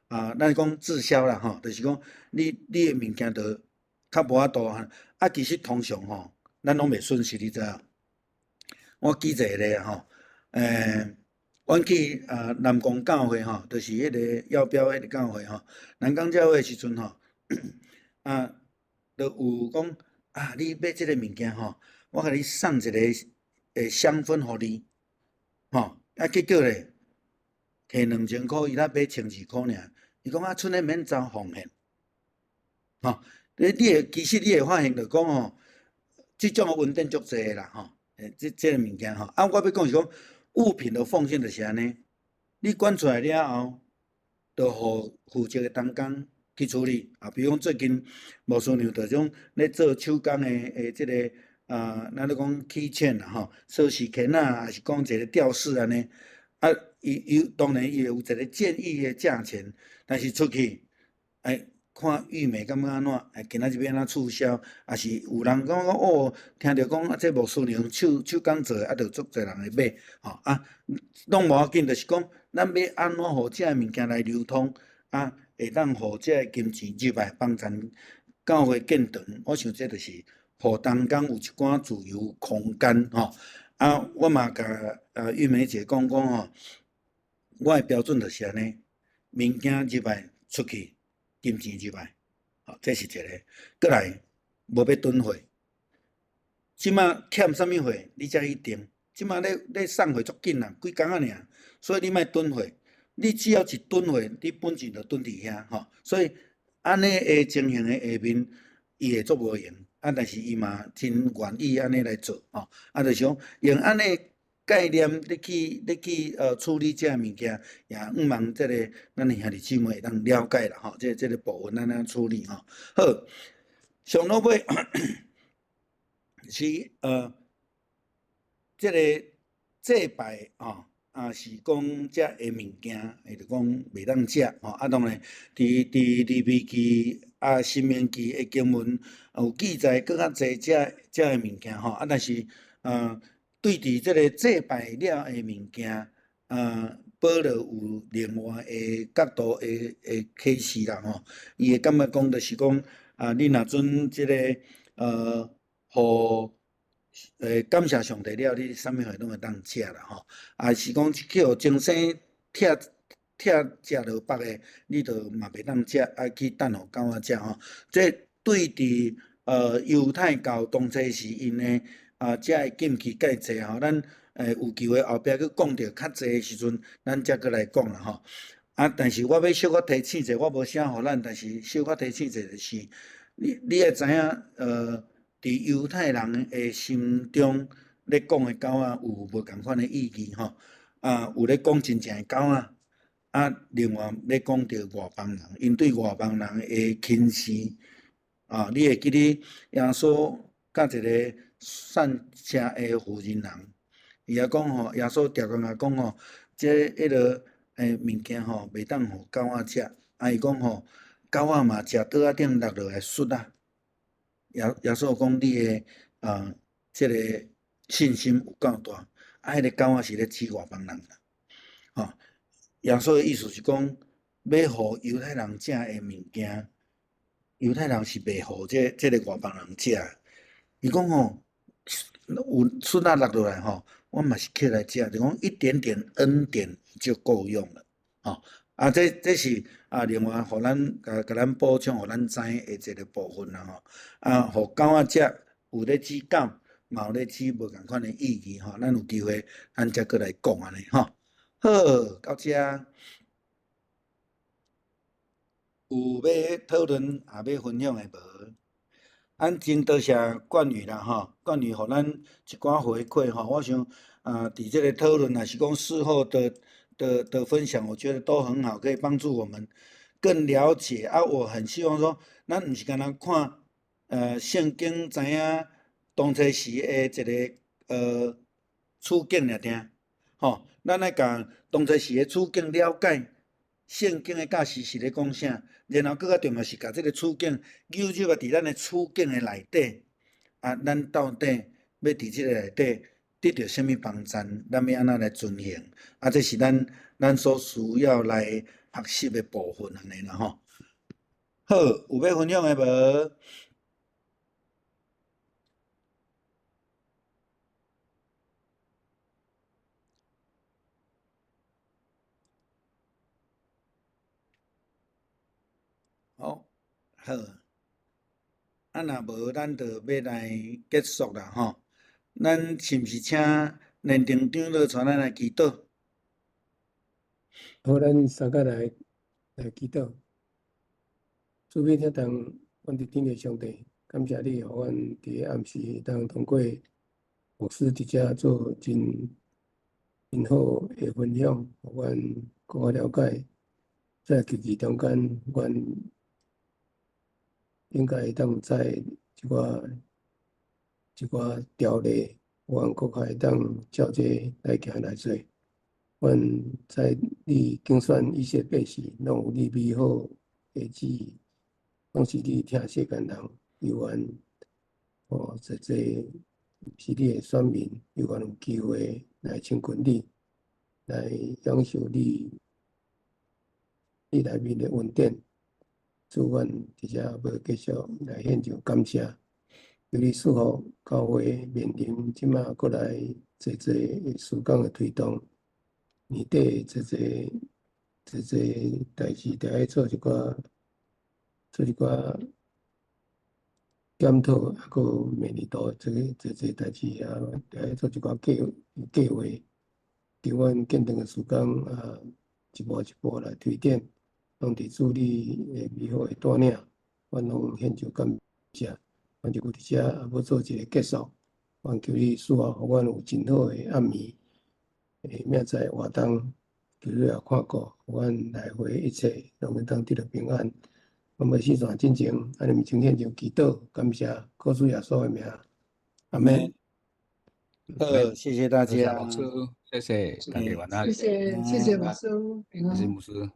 啊，咱講滯銷啦吼，就是講你的物件就較無法度啊。啊，其實通常吼，咱攏袂損失，你知影？我舉一個例吼，阮去啊南宮教會吼，就是彼个耀標彼个教會吼，南港教會的時陣吼，啊，就有講啊，你買這个物件吼，我共你送一个香薰予你，吼，啊，結果咧，摕2000箍，伊才買1200箍爾。伊講啊，賰咧免走奉獻，吼，你會其實你會發現就講吼，這種的恩典足濟啦，吼，這个物件吼，啊，我欲講是講物品的奉獻就是按呢，你捐出來了後，就予負責的同工去處理。啊，比如講最近牧師娘就種咧做手工的這个啊，咱咧講 keychain 啦吼，鎖匙圈啊，抑是講一个吊飾按呢，啊，伊當然伊會有一個建議的價錢，但是出去，欸，看玉美感覺按怎，欸，今仔日欲按怎促銷，抑是有人講講哦，聽著講啊，這牧師娘手工做的，啊，就足濟人會買，吼啊，攏無要緊，就是講咱欲按怎予這个物件來流通，啊，會當予這個金錢入來幫贊教會建堂，我想這就是予同工有一寡自由空間，吼。啊，我嘛共玉梅姐講講吼，我的標準就是按呢，物件入來出去，金錢入來，吼，這是一个。閣來，無欲囤貨。這馬欠啥物貨，你才去訂。這馬咧送貨足緊啦，幾工仔爾，所以你莫囤貨。你只要一囤貨，你本錢就囤佇遐吼。所以按呢的情形的下面，伊會足無閒。啊，但是伊嘛真願意按呢來做吼。啊，就是講用按呢概念，你去處理這个物件，也向望這个咱的兄弟姊妹會當了解啦吼。這個部分按怎處理吼。好，上落尾是這个祭拜吼，啊是講這个物件，伊就講袂當食吼。啊，當然，佇利未記啊、申命記的經文有記載閣較濟這个物件吼。啊，但是對佇這个祭拜了的物件，保羅有另外的角度的啟示啦吼。伊會感覺講，就是講啊，你若準這个予感謝上帝了，你啥物貨攏會當食啦吼。啊，是講去予精生拆拆食落腹的，你就嘛袂當食，愛去等予狗仔食吼。這對佇猶太教當初時𪜶的啊，這个禁忌較濟吼，咱有機會後壁閣講著較濟的時陣，咱才閣來講啦吼。啊，但是我欲小可提醒者，我無寫予咱，但是小可提醒者就是，你愛知影，佇猶太人的心中咧講的狗仔有無仝款的意義吼？啊，有咧講真正的狗仔，啊，另外咧講著外邦人，𪜶對外邦人的輕視，啊，你會記得耶穌佮一个散赤的婦人人，伊也講吼，耶穌常常講吼，這彼个物件吼，袂當予狗仔食，啊，伊講吼，狗仔嘛食桌仔頂落落來屑仔。耶穌講你的啊，這个信心有夠大，啊，彼个狗仔是咧指外邦人啦，吼。耶穌的意思是講，欲予猶太人食的物件，猶太人是袂予這个外邦人食的。伊講吼，有屑仔落落來吼，我嘛是抾來食，就講一點點恩典就夠用了，吼。啊，這是啊，另外予咱共咱補充，予咱知的一个部分啦吼。啊，予狗仔食有咧指狗，嘛有咧指無仝款的意義吼。咱有機會，咱才閣來講按呢吼。好，到這有欲討論也欲分享的無？咱真多謝冠宇啦吼，冠宇予咱一寡回饋吼。我想啊，佇這个討論，抑是講事後的分享，我覺得都很好，可以幫助我們更了解。啊，我很希望說，咱毋是干焦看，聖經知影當初時的一个處境爾爾，吼，咱愛共當初時的處境了解，聖經的教示是咧講啥，然後閣較重要是共這个處境扭入啊佇咱的處境的內底，啊，咱到底欲佇這个內底得著啥物幫助，咱欲按怎來遵行？啊，這是咱所需要來學習的部分，按呢啦吼。好，有欲分享的無？好，好。啊，若無，咱就欲來結束啦吼。咱是毋是請連長長老帶咱來祈禱？好，咱三個來祈禱。主美天堂，阮佇頂的上帝，感謝你，予阮佇暗時當通過牧師佇遮做真真好的分享，予阮閣較了解，在危機中間，阮應該會當知這寡條例，阮閣較會當照這來行來做。阮知你揀選以色列百姓，攏有你美好的旨意，攏是你疼世間人，猶原哦，這是你的選民，猶原有機會來親近你，來享受你內面的恩典。主，阮佇遮欲繼續來獻上感謝，求你賜福教會面臨這馬閣來濟濟事工的推動，年底這濟這濟代誌，著愛做一寡檢討，抑閣明年度這个這濟代誌啊，著愛做一寡計劃。求阮見證的時間啊，一步一步來推展，攏佇主你的美好的帶領，阮攏獻上感謝。阮就佇遮也欲做一个結束，阮求你賜予阮有真好的暗暝，明仔載活動，求你也看顧，予阮來回一切攏會當得著平安。阮欲四散進前，按你名獻上祈禱，感謝，靠主耶穌的名，阿們。好，謝謝大家。老師，謝謝，大家晚安。謝謝，謝謝老師，謝謝牧師。